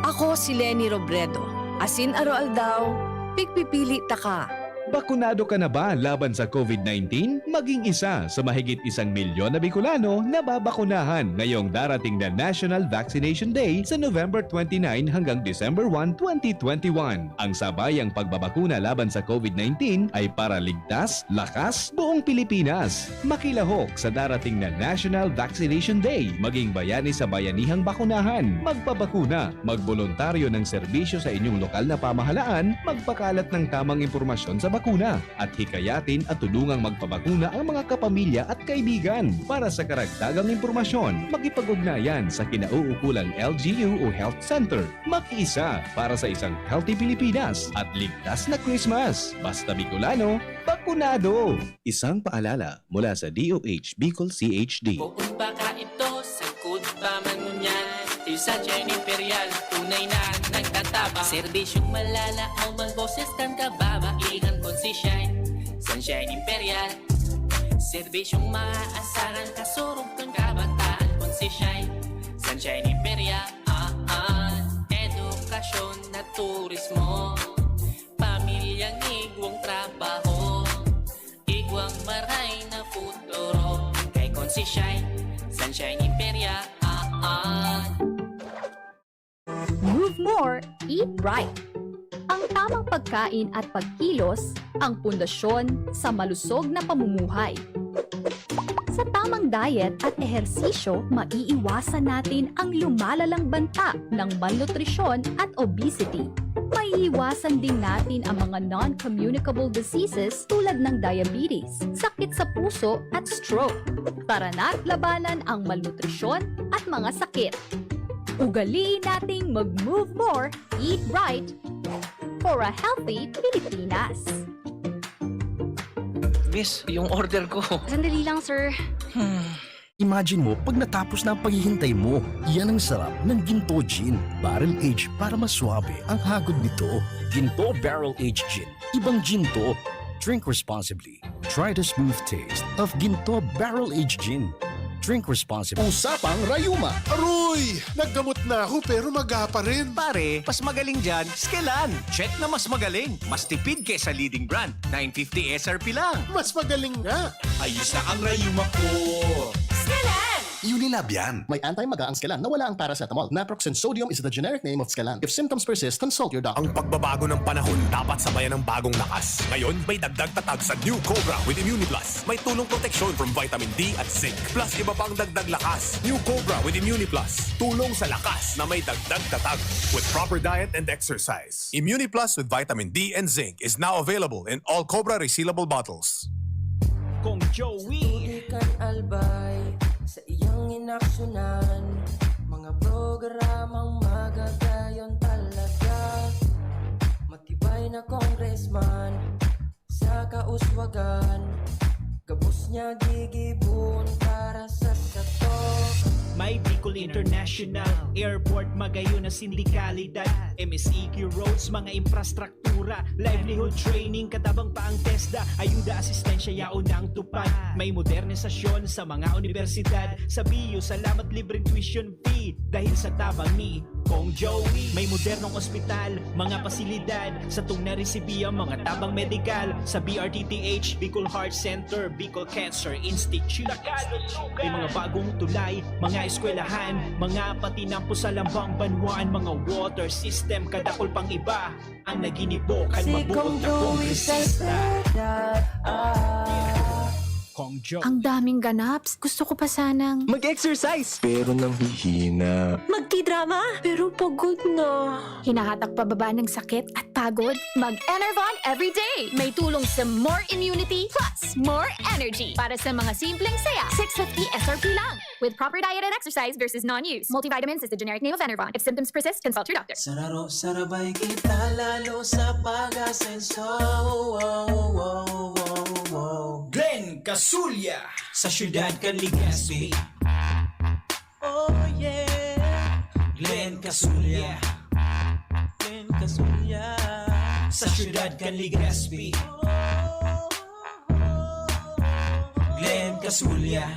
Ako si Leni Robredo, asin aroaldaw, pigpipili taka. Bakunado ka na ba laban sa COVID nineteen? Maging isa sa mahigit isang milyon na Bicolano na babakunahan ngayong darating na National Vaccination Day sa November twenty-nine hanggang December one, twenty twenty-one. Ang sabayang pagbabakuna laban sa COVID nineteen ay para ligtas, lakas, buong Pilipinas. Makilahok sa darating na National Vaccination Day. Maging bayani sa bayanihang bakunahan. Magpabakuna. Magboluntaryo ng serbisyo sa inyong lokal na pamahalaan. Magpakalat ng tamang impormasyon sa bakuna. At hikayatin at tulungang magpabakuna ang mga kapamilya at kaibigan. Para sa karagdagang impormasyon, makipag-ugnayan sa kinauukulang L G U o Health Center. Makiisa para sa isang healthy Pilipinas at ligtas na Christmas. Basta Bicolano, bakunado! Isang paalala mula sa D O H Bicol C H D. Poon pa ka ito, sangkod pa man ngunyan. Yung Sunshine Imperial, tunay na nagtataba. Serbisyong malalaom ang boses kan kababaihan kun si Shine. Sunshine Imperial. Serbisyong maaasaran, kasurog kan kabataan kun si Shine. Sunshine Imperial, ah, ah. Edukasyon na turismo. Pamilyang igwang trabaho. Igwang maray na futuro. Kay kun si Shine, Sunshine Imperia, ah, ah. Move more, eat right. Ang tamang pagkain at pagkilos ang pundasyon sa malusog na pamumuhay. Sa tamang diet at ehersisyo, maiiwasan natin ang lumalalang banta ng malnutrisyon at obesity. Maiiwasan din natin ang mga non-communicable diseases tulad ng diabetes, sakit sa puso at stroke. Tara na't labanan ang malnutrisyon at mga sakit. Ugaliin nating mag-move more, eat right for a healthy Pilipinas. Miss, yung order ko. Sandali lang, sir. Imagine mo pag natapos na ang paghihintay mo. Yan ang sarap ng Ginto Gin. Barrel Age para mas suabe ang hagod nito. Ginto Barrel Age Gin. Ibang Ginto. Drink responsibly. Try the smooth taste of Ginto Barrel Age Gin. Drink responsibly. Usapang Rayuma. Aroy! Naggamot na ako pero maga pa rin. Pare, mas magaling dyan, Skelan. Check na mas magaling. Mas tipid kesa leading brand. nine fifty S R P lang. Mas magaling nga. Ayos na ang rayuma ko. Skelan! Unilab yan. May anti-maga ang Skelan na wala ang paracetamol. Naproxen sodium is the generic name of Skelan. If symptoms persist, consult your doctor. Ang pagbabago ng panahon dapat sabayan ng bagong lakas. Ngayon, may dagdag tatag sa New Cobra with Immuniplus. May tulong proteksyon from vitamin D at zinc. Plus iba pang dagdag lakas. New Cobra with Immuniplus. Tulong sa lakas na may dagdag tatag. With proper diet and exercise. Immuniplus with vitamin D and zinc is now available in all Cobra resealable bottles. Kong Joey. Sa tubig kan Albay, sa iyang inaksyonan, mga programang magagayon talaga. Matibay na congressman sa kauswagan, gabos niya gigibon para sa sato. May Bicol International Airport, magayon na sindikalidad, M S E Q roads, mga infrastructure, kultura, livelihood training, katabang pa ang TESDA, ayuda, asistensya, yaon na ang tupad. May modernisasyon sa mga unibersidad, sa B U, salamat libreng tuition fee, dahil sa tabang ni Kong Joey. May modernong ospital, mga pasilidad, satong naresibi ang mga tabang medikal, sa B R T T H, Bicol Heart Center, Bicol Cancer Institute. May mga bagong tulay, mga eskwelahan, mga patinampo sa lambang banwaan, mga water system, kadakol pang iba. Ang naginibo kan mabuot na kongresista. Ang daming ganaps. Gusto ko pa sanang mag-exercise. Pero nanghihina. Magkidrama. Pero pagod na. Hinahatak pababa ng sakit at pagod. Mag-Enervon everyday. May tulong sa more immunity plus more energy. Para sa mga simpleng saya, six fifty S R P lang. With proper diet and exercise versus non-use. Multivitamins is the generic name of Enervon. If symptoms persist, consult your doctor. Sararo, sarabay kita lalo sa pag-asenso. Wow, wow, wow, wow. Glenn Casulya. Sa siyudad kan Legazpi. Oh yeah. Glenn Casulya. Glenn Casulya. Sa siyudad kan Legazpi. Glenn Casulya.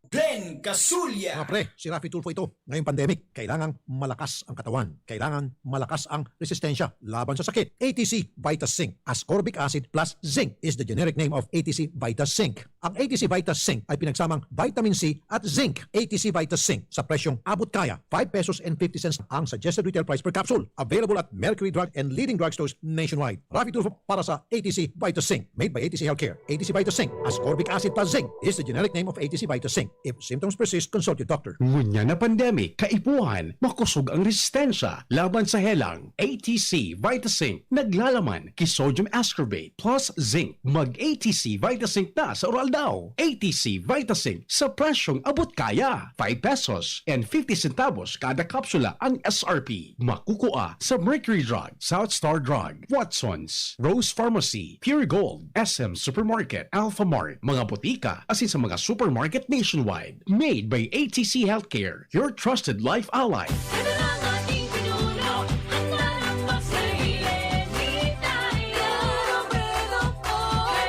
Glenn Casulya. Mga pre, si Raffy Tulfo ito. Ngayong pandemic, kailangang malakas ang katawan. Kailangan malakas ang resistensya laban sa sakit. A T C Vitas Zinc. Ascorbic acid plus zinc is the generic name of A T C Vitas Zinc. Ang A T C Vitas Zinc ay pinagsamang vitamin C at zinc. A T C Vitas Zinc sa presyong abot kaya, five pesos and fifty cents ang suggested retail price per capsule. Available at Mercury Drug and leading drugstores nationwide. Raffy Tulfo para sa A T C Vitas Zinc. Made by A T C Healthcare. A T C Vitas Zinc. Ascorbic acid plus zinc is the generic name of A T C Vitas Zinc. If symptoms persist, consult your doctor. Ngunyan na pandemic, kaipuhan, makosog ang resistensya laban sa helang. A T C Vitas Zinc naglalaman ki sodium ascorbate plus zinc. Mag A T C Vitas Zinc na sa Oral Daw. A T C Vitas Zinc sa presyong abot kaya. Five pesos and fifty centavos kada kapsula ang S R P. Makukua sa Mercury Drug, South Star Drug, Watson's, Rose Pharmacy, Pure Gold, S M Supermarket, Alphamart, mga botika, asin sa mga supermarket nationwide. Made by A T C Healthcare, your trusted life ally. Ano na ang ating pinuno? Handa ng magsarili. Di tayo Robredo po.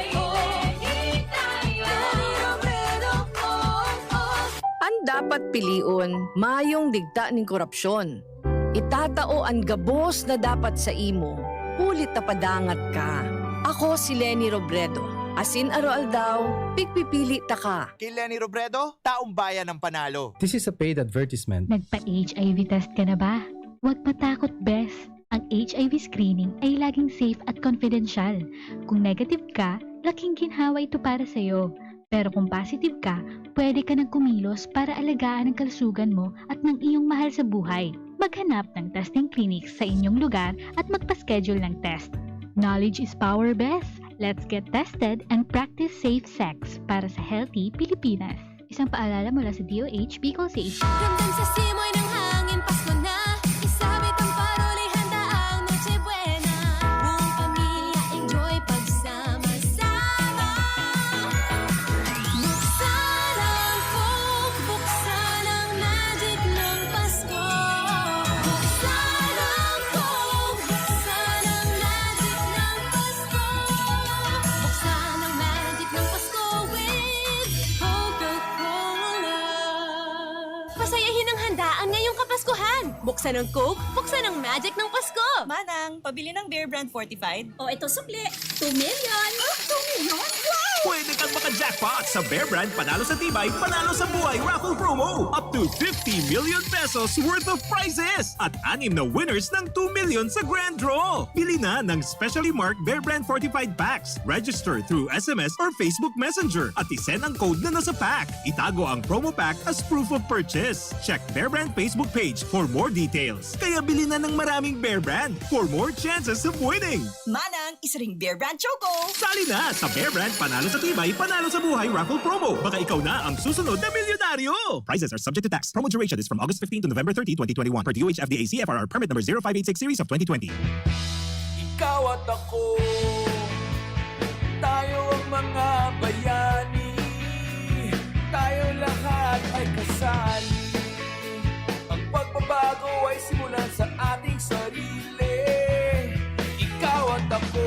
Di tayo Robredo po. An dapat pilion, mayong digta nin korapsyon. Itatao an gabos na dapat sa imo, huli ta padangat ka. Ako si Leni Robredo, asin aroaldaw, pigpipili taka. Ki Leni Robredo, taong bayan ang panalo. This is a paid advertisement. Nagpa-H I V test ka na ba? Huwag matakot, bes. Ang H I V screening ay laging safe at confidential. Kung negative ka, laking ginhawa ito para sa'yo. Pero kung positive ka, pwede ka nang kumilos para alagaan ang kalusugan mo at ng iyong mahal sa buhay. Maghanap ng testing clinics sa inyong lugar at magpa-schedule ng test. Knowledge is power, bes. Let's get tested and practice safe sex para sa healthy Pilipinas. Isang paalala mula sa D O H, Bicol C H. Ramdam sa simoy ng hangin, Pasko na. Isabit ang parol, ihanda ang Noche Buena. Buong pamilya, enjoy pagsama-sama. Buksan ang Coke, buksan ang magic ng Pasko. Buksan ang Coke, buksan ang magic ng Pasko. Buksan ang magic ng Pasko with Coca-Cola. Pasayahin ang handaan ngayong Kapaskuhan. Buksan ang Coke, buksan ang magic ng Pasko. Manang, pabili ng Bear Brand Fortified. O, ito sukli. Two million. Ah, two million? Wow! Pwede kang maka-jackpot sa Bear Brand Panalo sa Tibay, Panalo sa Buhay Raffle Promo. Up to fifty million pesos worth of prizes. At anim na winners ng two million sa grand draw. Bili na ng specially marked Bear Brand Fortified Packs. Register through S M S or Facebook Messenger at isend ang code na nasa pack. Itago ang promo pack as proof of purchase. Check Bear Brand Facebook page for more details. Kaya bili na ng maraming Bear Brand for more chances of winning. Manang, isa ring Bear Brand Choco. Sali na sa Bear Brand Panalo sa Tibay, Panalo sa Buhay Raffle Promo. Baka ikaw na ang susunod na milyonaryo. Prizes are subject to tax. Promo duration is from August fifteen to November thirty, twenty twenty-one. Per D O H F D A C F R R permit number zero five eight six series of twenty twenty. Ikaw at ako, tayo ang mga bayani. Tayo lahat ay kasali. Ang pagbabago ay simulan sa ating sarili. Ikaw at ako.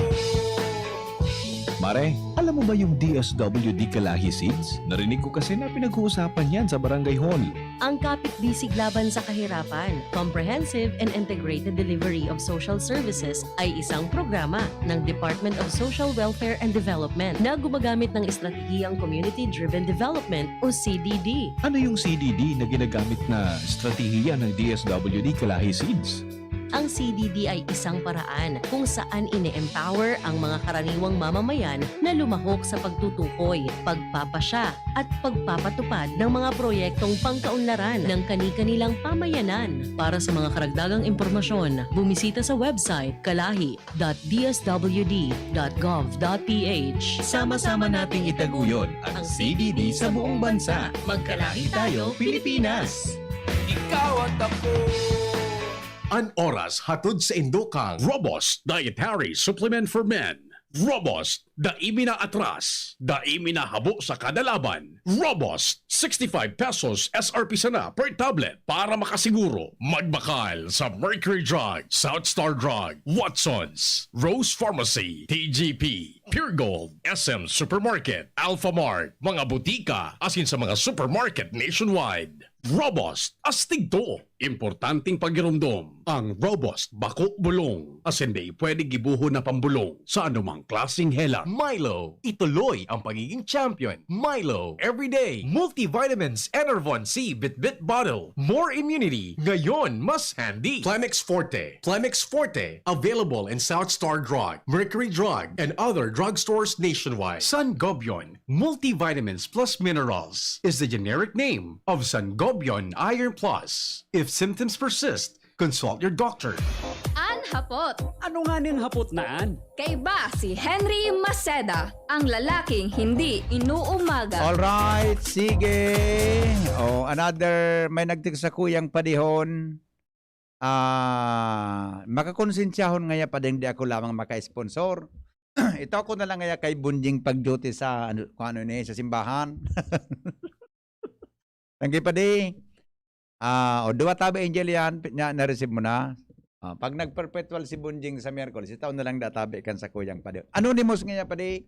Mare, alam mo ba yung D S W D Kalahi Seeds? Narinig ko kasi na pinag-uusapan yan sa barangay hall. Ang Kapit Bisig Laban sa Kahirapan, Comprehensive and Integrated Delivery of Social Services ay isang programa ng Department of Social Welfare and Development na gumagamit ng estratehiyang Community-Driven Development o C D D. Ano yung C D D na ginagamit na estratehiya ng D S W D Kalahi Seeds? Ang C D D ay isang paraan kung saan ine-empower ang mga karaniwang mamamayan na lumahok sa pagtutukoy, pagpapasya, at pagpapatupad ng mga proyektong pangkaunlaran ng kani-kanilang pamayanan. Para sa mga karagdagang impormasyon, bumisita sa website kalahi dot D S W D dot gov dot P H. Sama-sama nating itaguyod ang C D D sa buong bansa. Magkalahi tayo, Pilipinas! Ikaw at ako. An oras hatod sa indokang Robust Dietary Supplement for Men. Robust, dai mi na atras, dai mi na habo sa kada laban. Robust, sixty-five pesos S R P sana per tablet. Para makasiguro, magbakal sa Mercury Drug, South Star Drug, Watsons, Rose Pharmacy, T G P, Pure Gold, S M Supermarket, Alphamart, mga butika, asin sa mga supermarket nationwide. Robust, astig to. Importanteng pagiromdom. Ang Robust, bako bulong. Asin dai pwede gibohon na pambulong sa anumang klaseng helang. Milo, ituloy ang pagiging champion. Milo, everyday. Multivitamins, Enervon C, Bitbit Bottle. More immunity. Ngayon, mas handy. Plemex Forte. Plemex Forte, available in South Star Drug, Mercury Drug, and other drugstores nationwide. Sangobion, Multivitamins plus Minerals is the generic name of Sangobion Iron Plus. If symptoms persist, consult your doctor. An hapot. Ano nga ning hapot na an? Kaiba si Henry Maceda, ang lalaking hindi inuumaga. Alright, sige. Oh, another, may nagtext sa kuyang padihon. Ah, makakonsensyahon ngaya pa ding di ako lamang maka-sponsor. Ito ako na lang ngaya kay Bunjing pag-duty sa ano, kung ano ni, sa simbahan. Thank you, Padi. Ah, o, duwa tabi, Angel, yan. Pi-, na, na-receive mo na. Ah, pag nag-perpetual si Bunjing sa Miyerkules, itaw na lang da tabi kan sa kuyang Padi. Anonymous ngaya, Padi.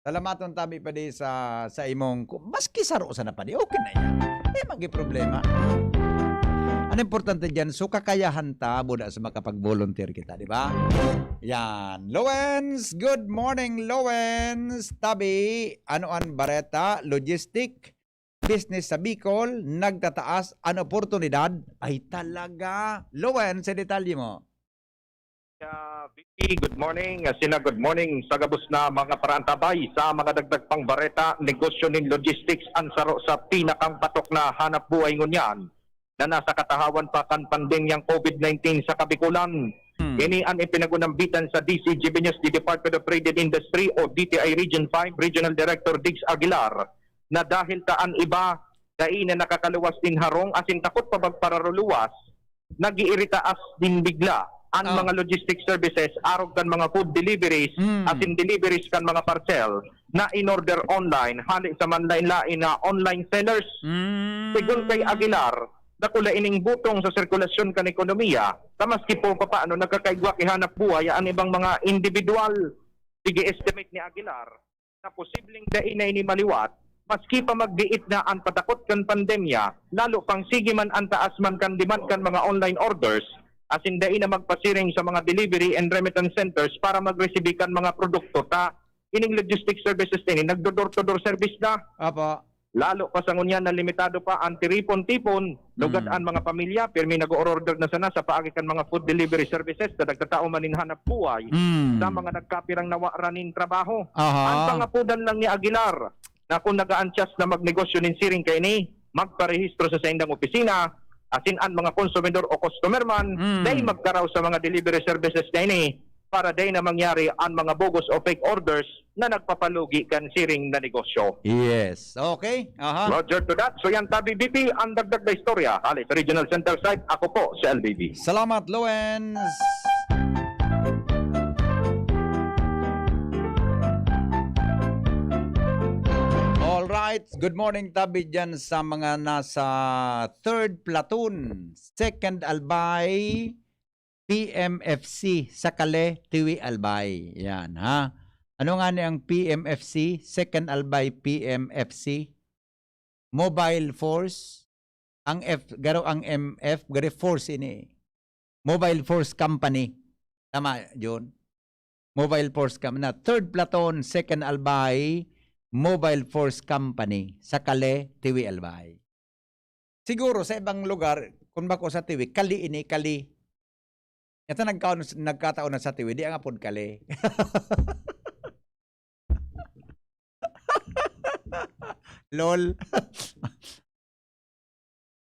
Salamaton tabi, Padi, sa, sa imong ku-, maski saro sana, Padi. Okay na yan. Di magi problema. Ang importante dyan, so kakayahan ta, buda sa makapag-volunteer kita, di ba? Yan. Lowens, good morning, Lowens. Tabi, ano an bareta? Logistic, business sa Bicol, nagtataas an oportunidad. Ay, talaga. Lowens, sa detalye mo. Ah, V P, good morning. Ah, Sina, good morning. Sa gabos na mga paraantabay, sa mga dagdag pang bareta, negosyo nin logistics an saro sa pinakang batok na hanap buhay ngunyan na nasa katahawan pa kan pandemyang COVID nineteen sa Kabikulan. Hmm. Ini an ipinag-unambitan sa D C G B News, the Department of Trade and Industry o D T I Region five Regional Director Diggs Aguilar, na dahil ta an iba dai na nakakaluwas nin harong asin takot pa magpararuluwas, nag-iiritaas din bigla an Ah. mga logistic services arog kan mga food deliveries Mm. asin deliveries kan mga parcel na in-order online hale sa manlain-lain na online sellers. Mm. Segun kay Aguilar, dakula ining butong sa sirkulasyon kan ekonomiya, ta maski po papaano nagkakaigwa ki hanap buhay an ibang mga individual. Sige, estimate ni Aguilar, na posibleng dai na ini maliwat, maski pa magdiit na an patakot kan pandemya, lalo pang sige man an taas man kan demand kan mga online orders, asin dai na magpasiring sa mga delivery and remittance centers para magresibi kan mga produkto ta ining logistic services na ini, nagdo-door-to-door service na. Apo. Lalo pa sa ngunyan na limitado pa an tiripon-tipon, lugad Mm. an mga pamilya, pirmi nag-o-order na sana sa paagi kan mga food delivery services na nagtatao man nin hanap buhay Mm. sa mga nagkapirang nawaran nin trabaho. Aha. An pangapodan lang ni Aguilar na kung nagaantyas na magnegosyo nin siring kaini, magparehistro sa saindang opisina, asin an mga konsumidor o customer man, Mm. dai magkaraw sa mga delivery services na ini para dai na mangyari an mga bogus o fake orders na nagpapalugi kan siring na negosyo. Yes. Okay. Aha. Roger to that. So yan, Tabi V P, ang dagdag na istorya. Hali sa Regional Center Site, ako po si L B B. Salamat, Lowens. All right. Good morning, Tabi, dyan sa mga nasa third platoon, second Albay, P M F C, Sakale, Tiwi, Albay. Yan, ha? Ano nga ni ang P M F C? Second Albay P M F C? Mobile Force? Ang F, garo ang M F, garo force ini. Mobile Force Company. Tama, John? Mobile Force Company. Na third Platoon, second Albay, Mobile Force Company, Sakale, Tiwi, Albay. Siguro sa ibang lugar, kung bako sa Tiwi, Kali ini, Kali. Ito nagkaon-, nagkataon na sa tiwi, di ang apod kali. Lol.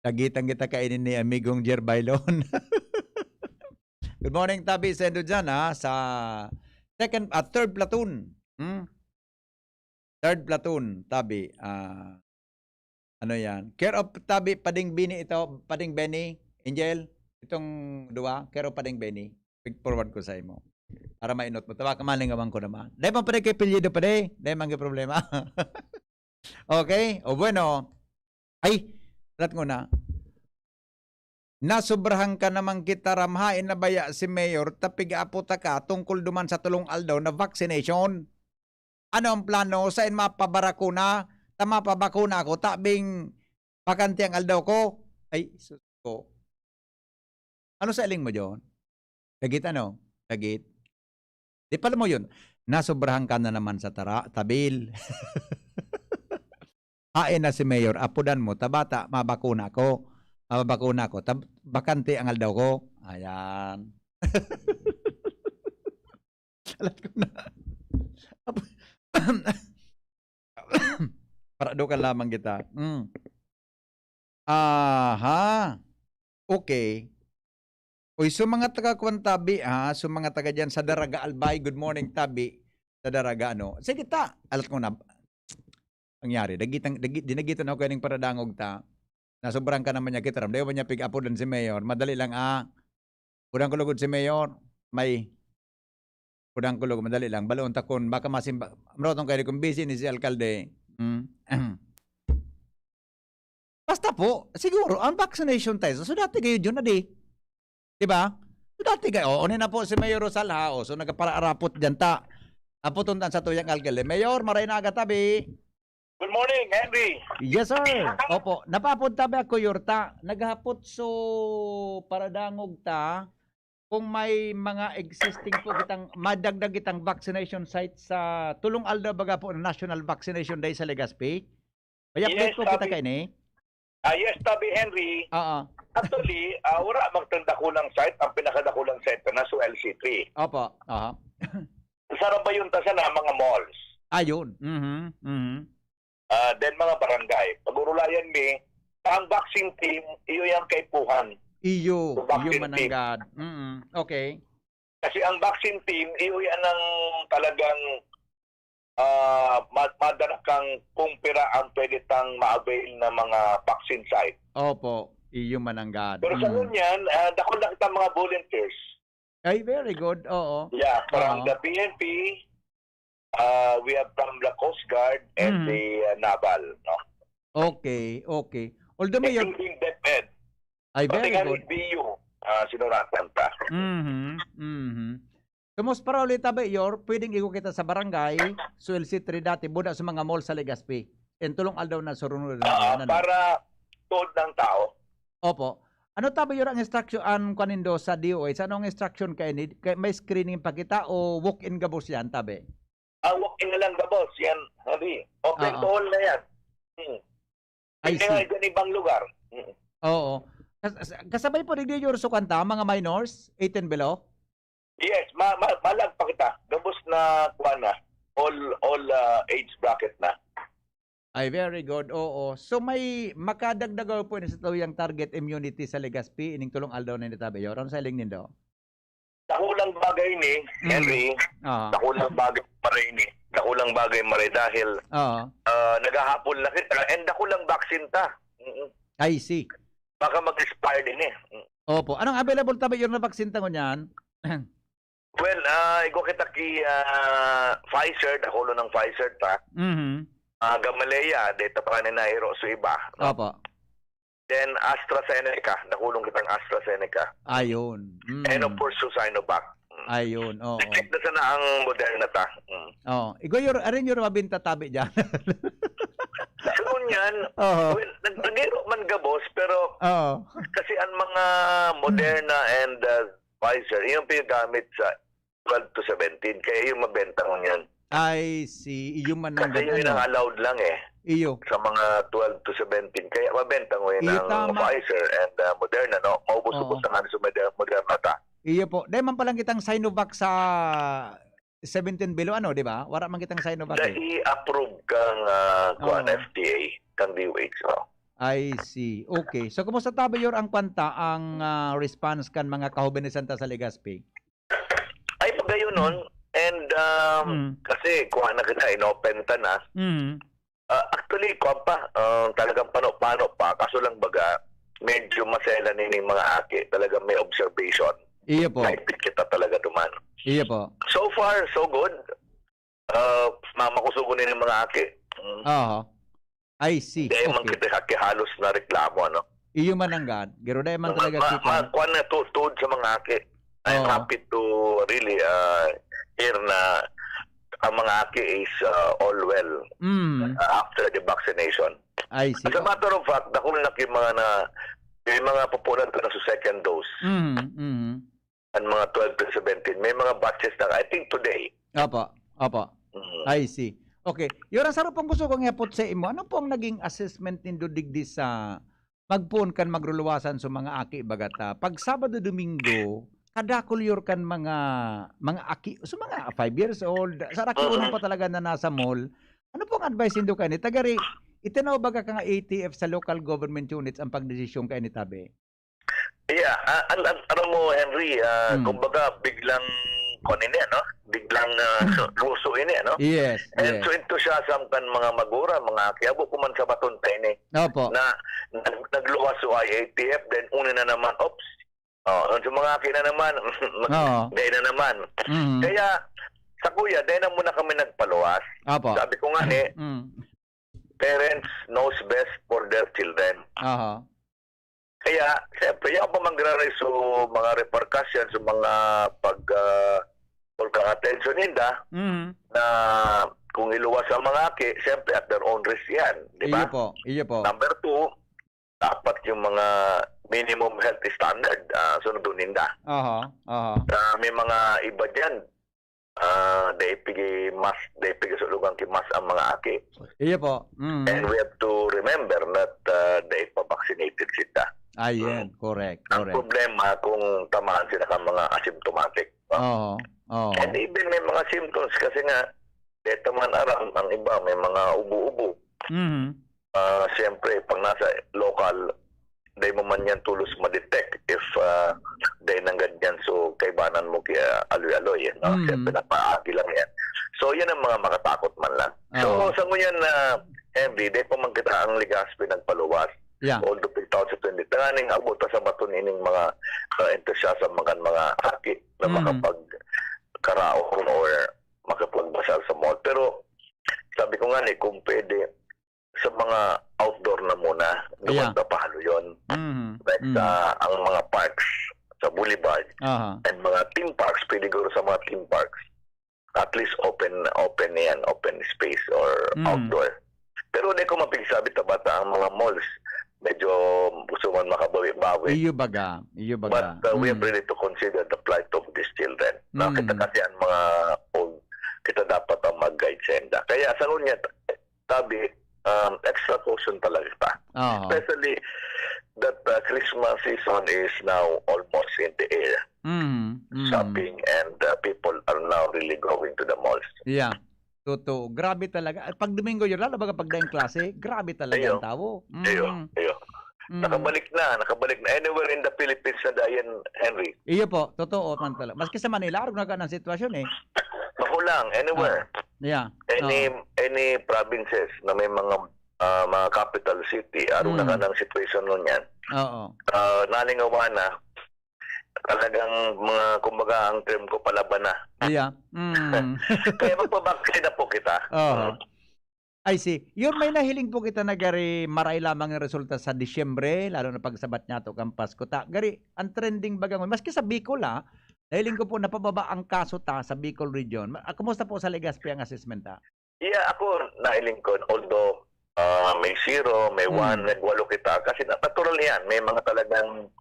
Dagitan kita kainin ni amigong Jer Bailon. Good morning, tabi, sendo dyan, ha, sa second, ah, third platoon. Hmm? Third platoon, tabi. Ah, ano yan? Care of tabi, Pading Bini ito, Pading Benny, Angel, itong duwa, care of Pading Benny. Pig-forward ko sa imo. Para mainot mo. Tawa ka, malingawan ko naman. Dahil man pala kay Pilyido pa, dahil. Dahil man kay problema. Okay? O bueno. Ay, alat ko na. Nasobrahan ka naman kita, ramhain na baya si Mayor, tapig-apo ta ka tungkol duman sa tulong aldaw na vaccination. Ano ang plano? Sain mapabarakuna? Ta mapabakuna ako, tabing bakante ang aldaw ko? Ay, sus ko. Ano sa iling mo, John? Dagit ano? Dagit. Di pala mo yun. Nasobrahan ka na naman sa tara, tabil. Hain na si Mayor, apodan mo, tabata, mabakuna ko. Mabakuna ko. Tab-, bakante ang aldaw ko. Ayan. Alat ko na. Ap-, Para do ka lamang kita. Mm. Aha. Okay. Uy, so mga taga kwan tabi, ha? So mga taga dyan sa Daraga, Albay, good morning, tabi. Sa Daraga, ano? Sige ta. Alat ko na. Nangyari, dagitang, dagi-, dinagitan ako kaning paradangog ta. Nasobrahan ka naman niya, kita ram. Dahil ba niya pig-apodan si Mayor? Madali lang, ah. Udang ko lugod si Mayor. May udang ko lugod, madali lang. Baloon ta kun baka masimba-, marotong kayo kung busy ni si alkalde. Hmm? Basta po, siguro, ang vaccination tayo, so dati kayo dyan na di. Di ba? So dati kayo, o, na po si Mayor Rosal ha, o, so nagparaarapot dyan ta. Apoton ta sa tuyang alkalde. Mayor, maray na aga tabi. Good morning, Henry. Yes, sir. Opo. Napaapod tabi ako, Yorta. Naghapot so paradangog ta kung may mga existing po kitang madagdag kitang vaccination site sa tulong aldaw baga po na National Vaccination Day sa Legazpi. May update Yes, po kita sabi- kaini? Ah, yes, tabi Henry. Oo. Actually, ah, wala magtang dakulang site. Ang pinakadakulang site na so L C three. Opo. Aha. Sa Rabayon ta sana mga malls. Ayun. Mhm. Mhm. Ah, then mga barangay. Pag-urulayan mi, ang vaccine team, iyo yang kaipuhan. Iyo, Sa vaccine iyo team. mananggad. Mm. Okay. Kasi ang vaccine team, iyo yan ang talagang, ah, ma-, madara kang kung pira ang pwede tang ma-avail na mga vaccine site. Opo, iyo mananggad. Pero sa Mm. ngunyan, ah, dakul na kita mga volunteers. Ay, very good. Oo. Yeah, from Oo. the P N P, ah, we have from the Coast Guard and Mm. the, ah, Naval, no? Okay, okay. Although, Mayor Including DepEd. Ay, Pati very nga good. with B U, ah, sinuratan ta. Mhm, mhm. So, most probably, tabi, Yor, pwedeng igo kita sa barangay, so L C three dati, buda sa mga mall sa Legazpi. And tulong aldaw na surunod na Ah, yan, ano? para tuod ng tao. Opo. Ano tabi, Yor, ang instruction, ang kanindo sa D O H? Ano ang instruction kayo? Ni-, kay, may screening pa kita o walk-in gabos yan, tabi? Ah, walk-in na lang gabos. Yan, Henry. Open Oo. to all na yan. Hmm. I Hindi nga see. iba-ibang lugar. Hmm. Oo. Kas-, kas-, kasabay po, Digdi Yor, so kanta, mga minors, eighteen below? Yes, ma-, ma-, malag pa kita. Gabos na, kuwan na. All, all, ah, age bracket na. Ay, very good. Oo. So, may makadagdagan po ni sa tuyang target immunity sa Legazpi, ining tulong aldaw na ini tabi, Yor. Ano sa iling nindo? Dakulang bagay ni, Mm. Henry. Ah. Dakulang bagay maray ni. Dakulang bagay maray dahil, Oo. ah, naghahapol na kita and dakulang vaccine ta. Mm. I see. Baka mag-expire din eh. Mm. Opo. Anong available tabi, Yor, na vaccine ta ngunyan? Well, ah, igo kita ki, ah, Pfizer, dakulo ng Pfizer ta. Mhm. Ah, Gamaleya, data pa kanina, iro so iba, no? Opo. Then AstraZeneca, dakulong kitang AstraZeneca. Ayun. Mm. And of course, so Sinovac. Mm. Ayun, oo. Check na sana ang Moderna ta. Mm. Oo. Igo, Yor, arin, Yor, mabinta tabi dyan. So, ngunyan, Oo. well, nag-, nagiro man gabos, pero Oo. kasi ang mga Moderna and, uh, Pfizer, yung pinagamit sa twelve to seventeen, kaya yung mabenta ngunyan. I see. Iyo man ang Kasi yun ganda, ang no? allowed lang eh. Iyo. Sa mga twelve to seventeen, kaya mabenta ngunyan Iyo, ang tama. Pfizer and, uh, Moderna, no? Maubos-ubos Oo. na nga sa Moder-, Moderna ta. Iyo po. Dai man palang kitang Sinovac sa seventeen below, ano, di ba? Wara man kitang Sinovac, eh. Dai approve kang, ah, kuwan, Oo. F D A, kang D O H, oh. I see. Okay. So, kumusta ta, Mayor, ang kwanta, ang, ah, response kan mga kahobenesan ta sa Legazpi? Ay, pagayonon. And, um, Mm. kasi kuha na kita, inopen ta na. Mm. Ah, actually, kuha pa, ah, talagang pano-pano pa. Kaso lang baga, medyo maselan ini mga aki. Talagang may observation. Iyo po. Kahit kita talaga duman. Iyo po. So far, so good. Ah, mamakusugon ini mga aki. Mm. Aha. I see. Dai man Okay. kita aki halos na reklamo, ano? Iyo man ang gad. Garo dai man talaga ma, kita. ma, kuwan na tu-, tuod sa mga aki. I'm Oo. happy to really, uh, hear na ang mga aki is, uh, all well, Mm. uh, after the vaccination. I see. As a matter of fact, dako na ki mga na, may mga pupunan pa na sa second dose. Mm, mm. Ang mga twelve to seventeen, may mga batches na, I think today. Opo. Opo. Mm. I see. Okay. Yun ang saro pong gusto kong ihapot sa imo. Ano po ang naging assessment nindo digdi sa magpoon kan magruluwasan sa mga aki baga ta? Pag Sabado, Domingo, kadakol yor kan mga, mga aki, sa mga five years old, sa aki Mhm. uno pa talaga na nasa mall. Ano pong advice nindo kaini? Tagari, itinaw baga ka nga A T F sa local government units ang pagdesisyon kaini, tabi? Yeah, ah, al-, al-, alam mo, Henry, ah, Hmm. kumbaga, biglang, kuwan ini, ano? Biglang, ah, luso ini, ano? Yes, And yes. so enthusiasm kan mga magura, mga aki, abo ko man sa baton ta ini, Opo. na nag-, nagluwas so I A T F, then una na naman, oops. Oh, so mga aki na naman, Oo. dai na naman. Mm. Kaya, sa kuya, dai na muna kami nagpaluwas. Opo. Sabi ko nga ni, Mm. parents knows best for their children. Aha. Kaya, siyempre, yung pa mangyayari so mga repercussions, so mga pag, ah, or kang attention ninda, Mm. na kung iluwas ang mga aki, siyempre at their own risk yan, di ba? Iyo po. Iyo po. Number two, dapat yung mga minimum health standard, ah, sundon ninda. Aha. Aha. Ah, may mga iba dyan, ah, dai pigi mask, dai pigi sulugan ki mask ang mga aki. Iyo po. Mm. And we have to remember that, ah, dai pa vaccinated sila. Ayan. Correct. Ang Correct. problema kung tamaan sila ka mga asymptomatic. Oo. Oo. And even may mga symptoms kasi nga, dito man aram, ang iba may mga ubo-ubo. Mhm. Ah, siyempre, pag nasa local, dai mo man yan tulos ma-detect if, ah, dai nanggad yan. So, kaibanan mo kaya aloy-aloy, no? Mm. Siyempre, napaagi lang yan. So, yan ang mga makatakot man lang. So, Oo. sa ngunyan na, Henry, dai pa man kita ang Legazpi nagpaluwas. Yeah. Although two thousand twenty, tanganing abot sa baton ining mga, ah, enthusiasm, mga, mga aki na Mm. makapagkaraon or makapagbasal sa mall. Pero, sabi ko nga ni, kung pwede, sa mga outdoor na muna, Yeah. duman na pahalo yun. Mhm. Like Mhm. sa, ang mga parks, sa boulevard, Aha. and mga theme parks, pwede guro sa mga theme parks. At least open, open na yan, open space or Mm. outdoor. Pero di ko mapigsabi ta bata ang mga malls, medyo gusto man makabawi-bawi. Iyo baga. Iyo baga. But, uh, we have Mm. really to consider the plight of these children. Na Mm. kita kasi ang mga old, kita dapat ang mag-guide sa inda. Kaya sa ngunyan, sabi, um, extra caution talaga ta. Oo. Especially that, uh, Christmas season is now almost in the air. Mm. Mm. Shopping and, uh, people are now really going to the malls. Yeah. Totoo. Grabe talaga. At pag Domingo yun, lalo baga pag daing klase, grabe talaga Iyo. Ang tao. Mm. Iyo, iyo. Mm. Nakabalik na, nakabalik na. Anywhere in the Philippines na dayan, Henry. Iyo po, totoo man talaga. Maski sa Manila, arog na ka ng sitwasyon eh. Mahulang, anywhere. Yeah. Any, Oo. any provinces na may mga, ah, mga capital city, arog na Mm. ka ng situation nun yan. Oo. Ah, nalingawan na, talagang mga, kumbaga, ang term ko, palaban na. Yeah. Mm. Kaya magpabaksin na po kita. Oo. Mm. I see. Yun, may nahiling po kita na gari maray lamang ang resulta sa Disyembre, lalo na pagsabat niya to kang Pasko. Ta, gari, ang trending baga ngun-, maski sa Bicol, ah, nahiling ko po napababa ang kaso ta sa Bicol region. Ma-, ah, kumusta po sa Legazpi ang assessment ta? Yeah, ako, nahiling ko, although, ah, may zero, may Hmm. one, nagwalo kita. Kasi na-, natural yan. May mga talagang,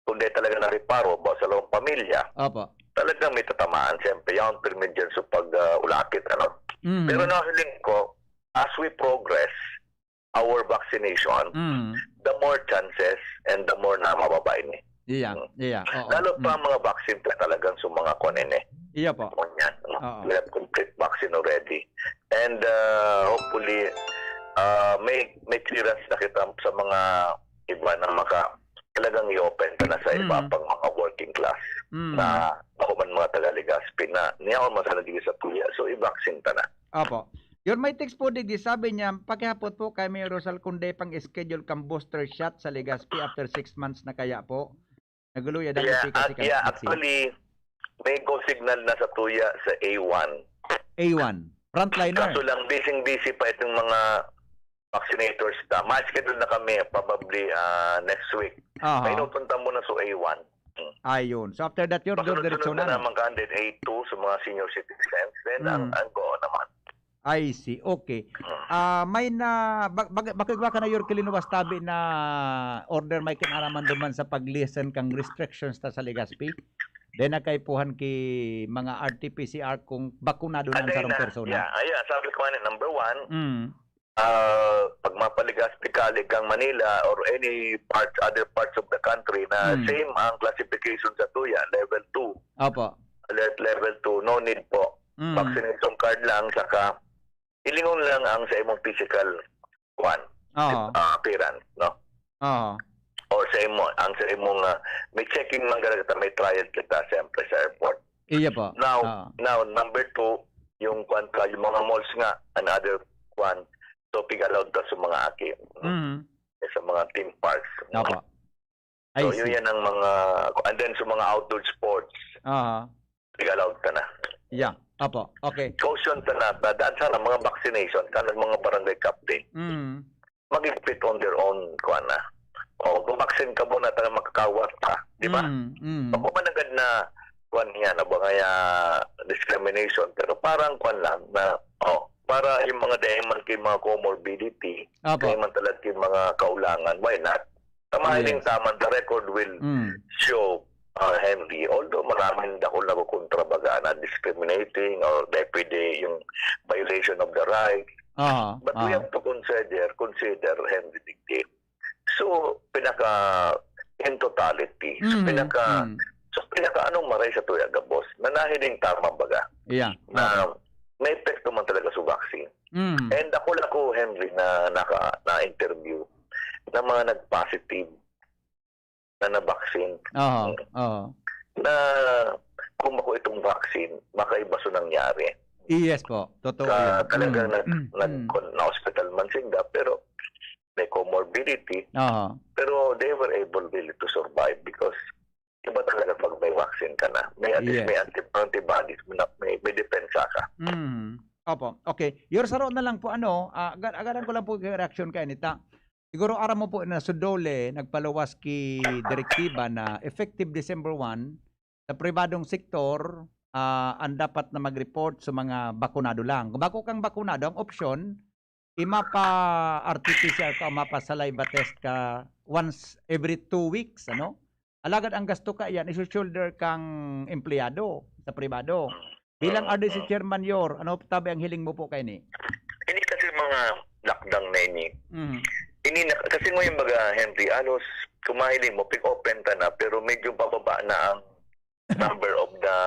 kung di talaga nareparo, ba, sa lawang pamilya, Opo. talagang may tatamaan, siyempre. Yan, permit dyan sa pag, ah, ulakit, ano. Mm. Pero nahiling ko, as we progress, our vaccination, Mm. the more chances and the more na mababa ini. Iya, iya. Oo. Lalo pa ang mga vaccine pa talagang sa mga kuan ini. Iya po. Ganyan, no? Oo. We have complete vaccine already. And, ah, hopefully, ah, may, may clearance na kita sa mga iba na maka-, talagang i-open ta na sa iba Mm. pang mga working class Mm. na ako man mga taga Legazpi na niyaon man sana dito sa Puya. So, i-vaccine ta na. Opo. Yun, may text po digdi, sabi niya, "Pakihapot po kay Mayor Rosal kung day pang schedule kang booster shot sa Legazpi after six months na kaya po." Naguluya dahil Yeah, si kasi at, yeah, kami actually, may go signal na sa Tuya sa A one. A one. Frontliner. Kaso lang, busy-busy pa itong mga vaccinators na. Ma-schedule na kami, probably, ah, next week. Aha. May inupunta muna sa A one. Hmm. Ayun. So, after that, you're Pasunod-sunod diretso na na, no? naman ka, and then A two sa mga senior citizens. Then, ang, Mm. ang go naman. I see. Okay. Mm. Ah, may na, bak-, bak-, bakit ba ka na, Yorke Linuwas, tabi na order may kinaraman duman sa pag-lessen kang restrictions ta sa Legazpi? Then nagkaipuhan ki mga R T P C R kung bakunado na ang Aday sarong na. persona. Yeah, ayan, sabi ko nga na, number one, Mm. ah, pag mapaligas pikali kang Manila or any parts, other parts of the country na Mm. same ang classification sa Tuya, level two. Opo. Alert level two, no need po. Mm. Vaccination card lang, saka ilingon lang ang sa imong physical, kwan, Oo. ah, appearance, no? Oo. Or sa imo, ang sa imong, ah, may checking man talaga, may trial kita, siyempre, sa airport. Iya po. Now, Oo. now, number two, yung kwan ka, yung mga malls nga, another kwan, so, pig-allowed ta sa mga aki, no? Mhm. Sa mga theme parks. Opo. So, I yun see. yan ang mga, and then sa mga outdoor sports, Aha. pig-allowed ka na. Yeah. Opo. Okay. Caution ta na, na daan sana mga vaccination, kanang mga barangay captain. Mm. Magigpit on their own, kuwan na. O, kung vaccine ka muna, taga makakawas ka, di ba? Mm, mm. Ako man agad na, kuwan niya, na ba kaya discrimination, pero parang kuwan lang na, oh, para yung mga dahil man kay mga comorbidity, Opo. kaya man talaga yung mga kaulangan, why not? Tamahin Yes. taman, the record will Mm. show, ah, Henry. Although maraming dakul na kontra baga na discriminating or depende yung violation of the rights. Aha, But we aha. have to consider, consider, Henry Digdi. So, pinaka, in totality, so, Mm, pinaka, mm. so, pinaka anong maray sa tuya, gabos, na nahiling tama baga, Yeah, na okay. may epekto man talaga sa vaccine. Mm. And ako lang ko, Henry, na naka, na-interview na mga nag-positive na na-vaccine. Oo, Mm. oo. Na kung bako itong vaccine, makaiba so nangyari. Yes po. Totoo Ka-, yun. talagang Mm, nag-, mm, nag-, mm. na-hospital man sinda, pero may comorbidity. Oo. Pero they were able really to survive because iba talaga pag may vaccine ka na. May, at least Yes. may anti-, antibodies mo na, may, may depensa ka. Mm. Opo. Okay. Your saro na lang po, ano, ah, aga-, agaran ko lang po yung reaksyon kay Anita. Siguro aram mo po na sa DOLE, nagpaluwas ki direktiba na effective December one, sa pribadong sektor, ah, ang dapat na mag-report sa mga bakunado lang. Kung bako kang bakunado, ang opsyon, i-mapa-R T P C R ka o mapa-saliva test ka once every two weeks, ano? Alagad ang gasto ka yan, isu-shoulder kang empleyado sa pribado. Bilang Mm, R D C mm. chairman, Yor, ano tabi ang hiling mo po kaini? Ini kasi mga lockdown na ini. Mhm. Ini na, kasi ngayon baga, Henry, alos, kung mahiling mo, pig-open ta na, pero medyo pababa na ang number of the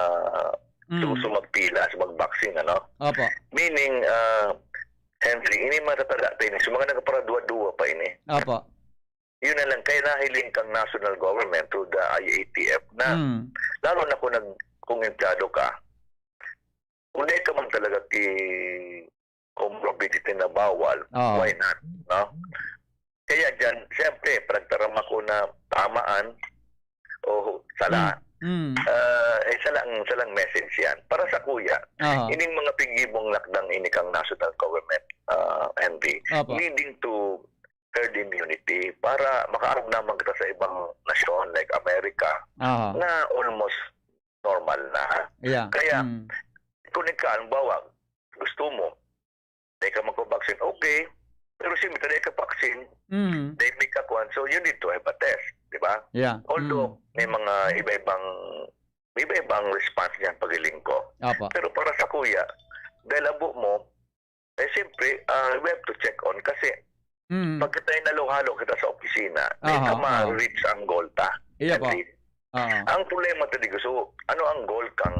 Mm. so, so magpila, so mag-vaccine, ano? Opo. Meaning, ah, Henry, ini matatala pa ini. So, mga nagparadwa-dwa pa ini. Opo. Yun na lang, kaya nahiling kang national government through the I A T F na, Mm. lalo na kung nag-, kung empleyado ka, kung di ka man talaga ki-, comorbidity na bawal, Oo. why not, no? Kaya dyan, siyempre, pagtarama ko na tamaan o sala, Mm. Mm. ah, eh, salang, salang message yan. Para sa kuya, Oo. ining mga pigibong lakdang ini kang national government, ah, Henry, Opo. leading to herd immunity para makaarog naman kita sa ibang nasyon like America Aha. na almost normal na. Yeah. Kaya, Mm. kung ikaw, halimbawa, gusto mo, di ka magpa-vaccine, okay. Pero siyempre, di ka vaccine, Mm. di may kakuan, so you need to have a test, di ba? Yeah. Although, Mm. may mga iba-ibang, may iba-ibang response niyan, pagiling ko. Opo. Pero para sa kuya, dahil abo mo, eh, siyempre, ah, we have to check on kasi Mm. Pag kita inalo-halo kita sa opisina, di Aha, ta ma-reach ang goal ta. Iya po. At least, Oo. Ang problema ta di gusto, ano ang goal kang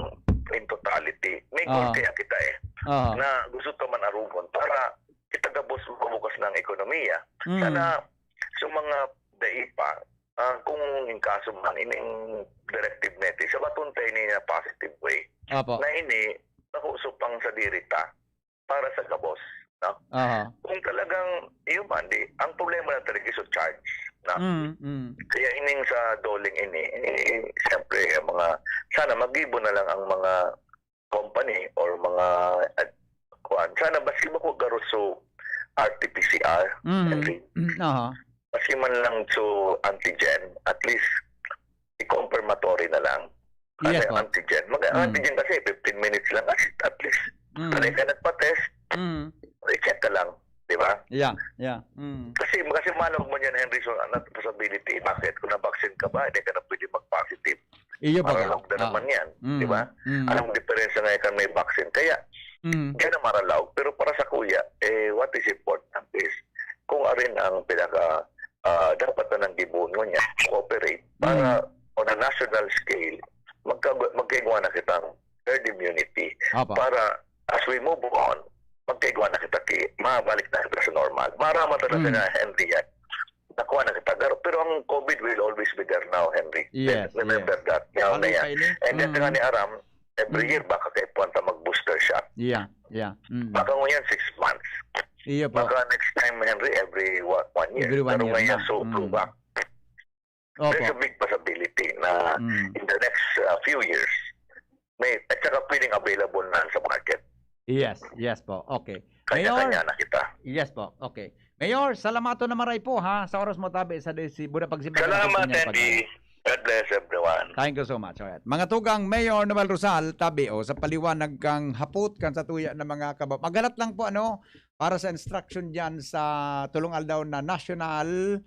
in totality? May goal Aha. kaya kita eh. Aha. Na gusto ta man arugon para kita gabos mabukas ng ekonomiya. Mm. Sana sa mga dai pa, ah, kung in kaso man, ining directive neti, sa baton tayo niya positive way. Apo. Na ini, nakuso pang sadiri ta para sa gabos, no? Aha. Kung talagang, yun man, di, ang problema na talaga is sa charge, no? Mm, mm. Kaya ining sa doling ini, eh, siyempre, ang mga, sana magibo na lang ang mga company or mga, at, kuwan. Sana basi bako garo so R T P C R, Mm, Henry. mm, aha. Basi man lang so antigen, at least, i-confirmatory na lang. Ano Yes yung po. antigen? Mag- Mm. antigen kasi fifteen minutes lang at, at least. Mm. Ano ka nagpa-test? Mm. I-check ka lang, di ba? Yeah, yeah. Mm. Kasi, kasi malog mo yan, Henry, so, ano possibility? Bakit? Kung na-vaccine ka ba, hindi ka na pwede mag-positive. Iyo pa Para ka. lang na Ah. naman yan, Mm. di ba? Mm. Anong diferensya nga kan may vaccine? Kaya, Mm. kaya na maralaw. Pero para sa kuya, eh, what is important is, kung arin ang pinaka, ah, dapat na nang gibuon niya, cooperate para Mm. on a national scale, magka-, magkaigwa na kitang herd immunity. Apa. Para as we move on, magkaigwa na kita ki, mabalik na kita sa normal. Marama talaga Mm. na, Henry, yan. Nakuha na kita. Pero, pero ang COVID will always be there now, Henry. Yes, Remember yes. that. Yan Ano na yan. pa ini? And then, Mm. nga ni Aram, every Mm. year, baka kay puwan ta mag-booster shot. Yeah, yeah. Mm. Baka ngunyan, six months. Iyo po. Baka next time, Henry, every one, one year. Every one Pero year ngayon, na. so, Mm. throwback. Opo. There's a big possibility na Mm. in the next, uh, few years, may, at saka pwedeng available na sa market. Yes, yes po. Okay. Kanya-kanya Mayor, na kita. Yes po. Okay. Mayor, salamaton na maray po, ha, sa oras mo tabi sa desi-, buda pagsimba Salamat, ng Andy. pagkain. God bless everyone. Thank you so much. Alright. Mga tugang, Mayor Noel Rosal, tabi, o, sa paliwanag kang hapot kan sa tuya na mga kaba-, magalat lang po, ano, para sa instruction diyan sa tulong aldaw na national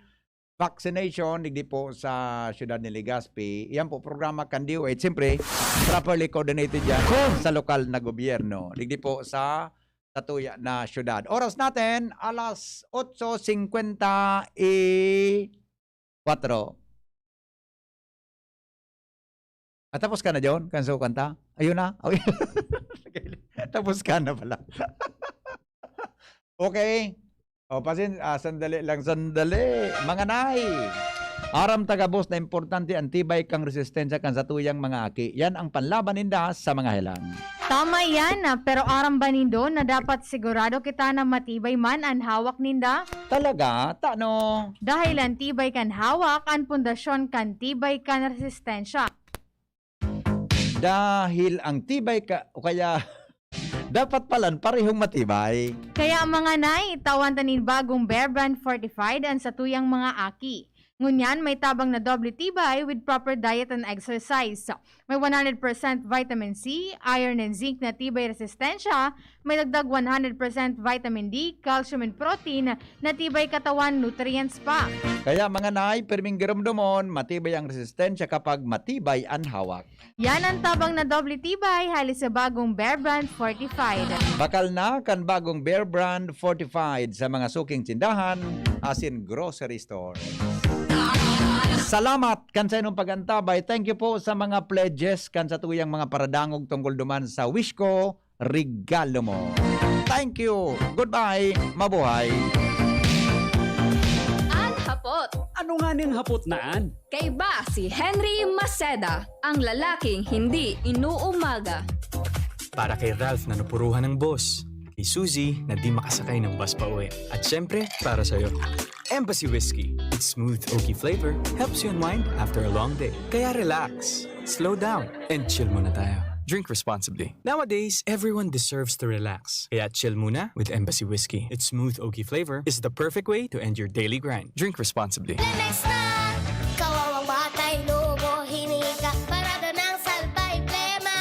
vaccination, digdi po sa siyudad ni Legazpi. Yan po, programa kan D O H, siyempre, properly coordinated yan Kung sa lokal na gobyerno. Digdi po sa, sa tuya na siyudad. Oras natin, alas otso singkwenta y kwatro. Ah, tapos ka na, John? Kan so kanta? Ayun na? Oh, tapos ka na pala. Okay. O, pasin-, ah, sandali lang, sandali. Mga nay, aram ta gabos na importante ang tibay kan resistensya kan satuyang mga aki. Yan ang panlaban ninda sa mga helang. Tama yan, ah, pero aram ba nindo na dapat sigurado kita na matibay man an hawak ninda? Talaga? Tano? Dahil ang tibay kan hawak, an pundasyon kan tibay kan resistensya. Dahil ang tibay ka, o kaya, dapat palan parehong matibay. Kaya, mga nay, tawan ta nin bagong Bear Brand Fortified an satuyang mga aki. Ngunyan, may tabang na doble tibay with proper diet and exercise. May one hundred percent vitamin C, iron and zinc na tibay resistensya, may dagdag one hundred percent vitamin D, calcium and protein na tibay katawan nutrients pa. Kaya, mga nay, pirming giromdomon, matibay ang resistensya kapag matibay an hawak. Yan ang tabang na doble tibay, hali sa bagong Bear Brand Fortified. Bakal na kan bagong Bear Brand Fortified sa mga suking tindahan asin grocery store. Salamat kan sa inyong pag-antabay. Thank you po sa mga pledges kan satuyang mga paradangog tungkol duman sa Wish Ko, Regalo Mo. Thank you. Goodbye. Mabuhay. An hapot. Ano nga ning hapot na an? Kaiba si Henry Maceda, ang lalaking hindi inuumaga. Para kay Ralph na napuruhan ng boss. Kay Suzy na di makasakay ng bus pa uwi. At syempre, para sa'yo. Embassy Whiskey. Its smooth, oaky flavor helps you unwind after a long day. Kaya relax, slow down, and chill muna tayo. Drink responsibly. Nowadays, everyone deserves to relax. Kaya chill muna with Embassy Whiskey. Its smooth, oaky flavor is the perfect way to end your daily grind. Drink responsibly. Lemex na! Kawawang batay, lobo, hinika, parada ng salbay, plema.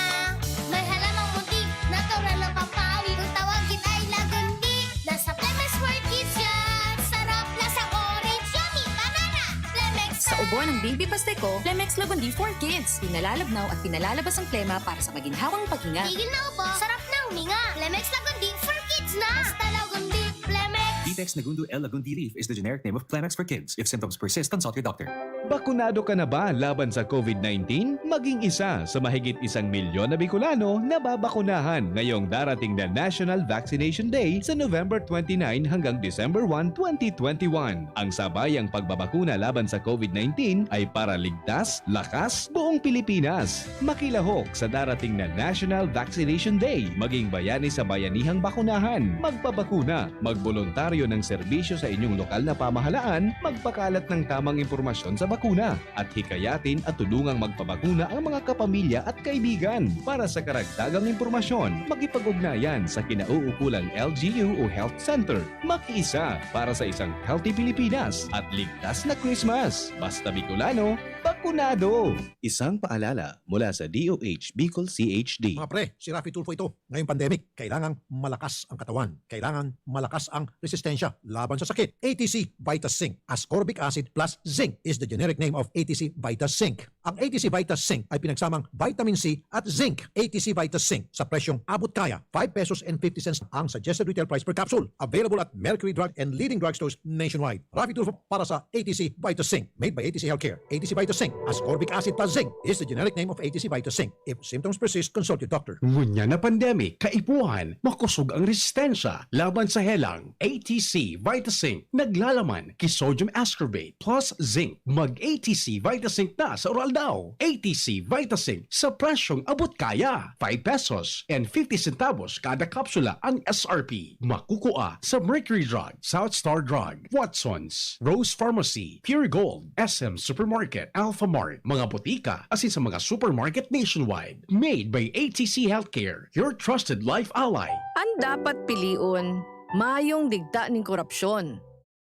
May halamang muntik, natural na pampawi. Kung tawagin ay Lagundi, nasa Lemex World Kids yan. Sarap, lasang orange, yummy, banana. Lemex Sa na! ubo ng Baby Pasteco, Lemex Lagundi for Kids. Pinalalabnaw at pinalalabas ang plema para sa maginhawang paghinga. Tigil na ubo, sarap na huminga. Lemex Lagundi for Kids na! Basta Lagundi, Lemex! Text Nagundo L Lagundi leaf is the generic name of Kleenex for kids. If symptoms persist, consult your doctor. Bakunado ka na ba laban sa COVID nineteen? Maging isa sa mahigit isang milyon na Bicolano na babakunahan ngayong darating na National Vaccination Day sa November twenty-nine hanggang December one, twenty twenty-one. Ang sabayang pagbabakuna laban sa COVID nineteen ay para ligtas, lakas, buong Pilipinas. Makilahok sa darating na National Vaccination Day. Maging bayani sa bayanihang bakunahan. Magpabakuna. Magboluntaryo ng serbisyo sa inyong lokal na pamahalaan. Magpakalat ng tamang impormasyon sa bakuna. At hikayatin at tulungang magpabakuna ang mga kapamilya at kaibigan. Para sa karagdagang impormasyon, makipag-ugnayan sa kinauukulang L G U o Health Center. Makiisa para sa isang healthy Pilipinas at ligtas na Christmas. Basta Bicolano, bakunado! Isang paalala mula sa D O H Bicol C H D. Mga pre, si Raffy Tulfo ito. Ngayong pandemic, kailangang malakas ang katawan. Kailangan malakas ang resistensya laban sa sakit. A T C Vita Zinc. Ascorbic acid plus zinc is the generic name of A T C Vita Zinc. Ang A T C Vita Zinc ay pinagsamang vitamin C at zinc. A T C Vita Zinc sa presyong abot kaya, five pesos and fifty cents ang suggested retail price per capsule. Available at Mercury Drug and leading drugstores nationwide. Raffy Tulfo para sa A T C Vita Zinc. Made by A T C Healthcare. A T C Vita Zinc. Ascorbic acid plus zinc is the generic name of A T C Vita Zinc. If symptoms persist, consult your doctor. Ngunyan na pandemic, kaipuhan, makosog ang resistensya laban sa helang. A T C Vita Zinc, naglalaman ki sodium ascorbate plus zinc. Mag A T C Vita Zinc na sa Uraldaw. A T C Vita Zinc sa presyong abot kaya. Five pesos and fifty centavos kada kapsula ang S R P. Makukua sa Mercury Drug, South Star Drug, Watsons, Rose Pharmacy, Pure Gold, S M Supermarket, Alpha Mart, mga botika, asin sa mga supermarket nationwide. Made by A T C Healthcare, your trusted life ally. An dapat pilion, mayong digta nin korupsyon.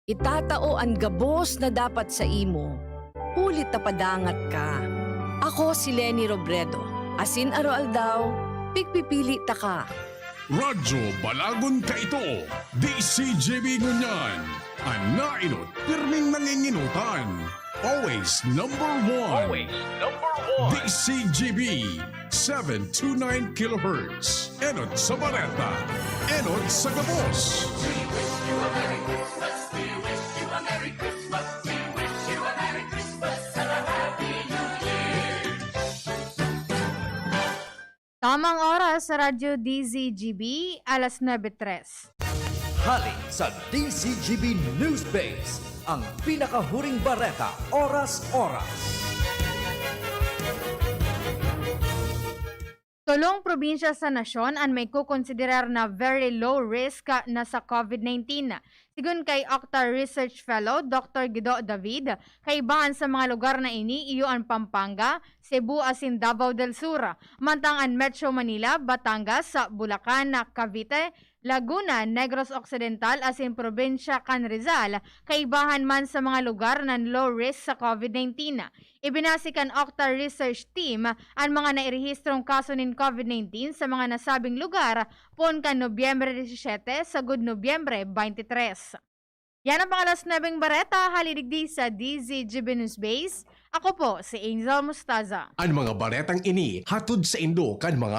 Itatao an gabos na dapat saimo, huli ta padangat ka. Ako si Leni Robredo, asin aroaldaw, pigpipili taka. Radyo Balagon Kaito, D C G B ngunyan. An naenot, pirming nangingenotan. Always number one. Always number one. D C G B, seven two nine kilohertz. Enot sa bareta. Enot sa gabos. Tamang oras sa Radyo D Z G B, alas nuebe tres. Hali sa D Z G B News Base, ang pinakahuring bareta, oras-oras. Tolong probinsya sa nasyon an maikokonsiderar na very low risk na sa COVID nineteen. Sigon kay Octa Research Fellow Doctor Guido David, kaibahan sa mga lugar na ini iyo an Pampanga, Cebu asin Davao del Sur, mantang an Metro Manila, Batangas, Bulacan, Cavite, Laguna, Negros Occidental asin probinsya kan Rizal kaibahan man sa mga lugar na low risk sa COVID nineteen. Ibinase kan Octa Research Team an mga nairehistrong kaso nin COVID nineteen sa mga nasabing lugar poon kan Nobyembre disisete sagud Nobyembre baynte tres. Yan ang mga alas nuebeng bareta, hali digdi sa D Z G B News Base. Ako po si Angel Mostaza. An mga baretang ini hatod saindo kan mga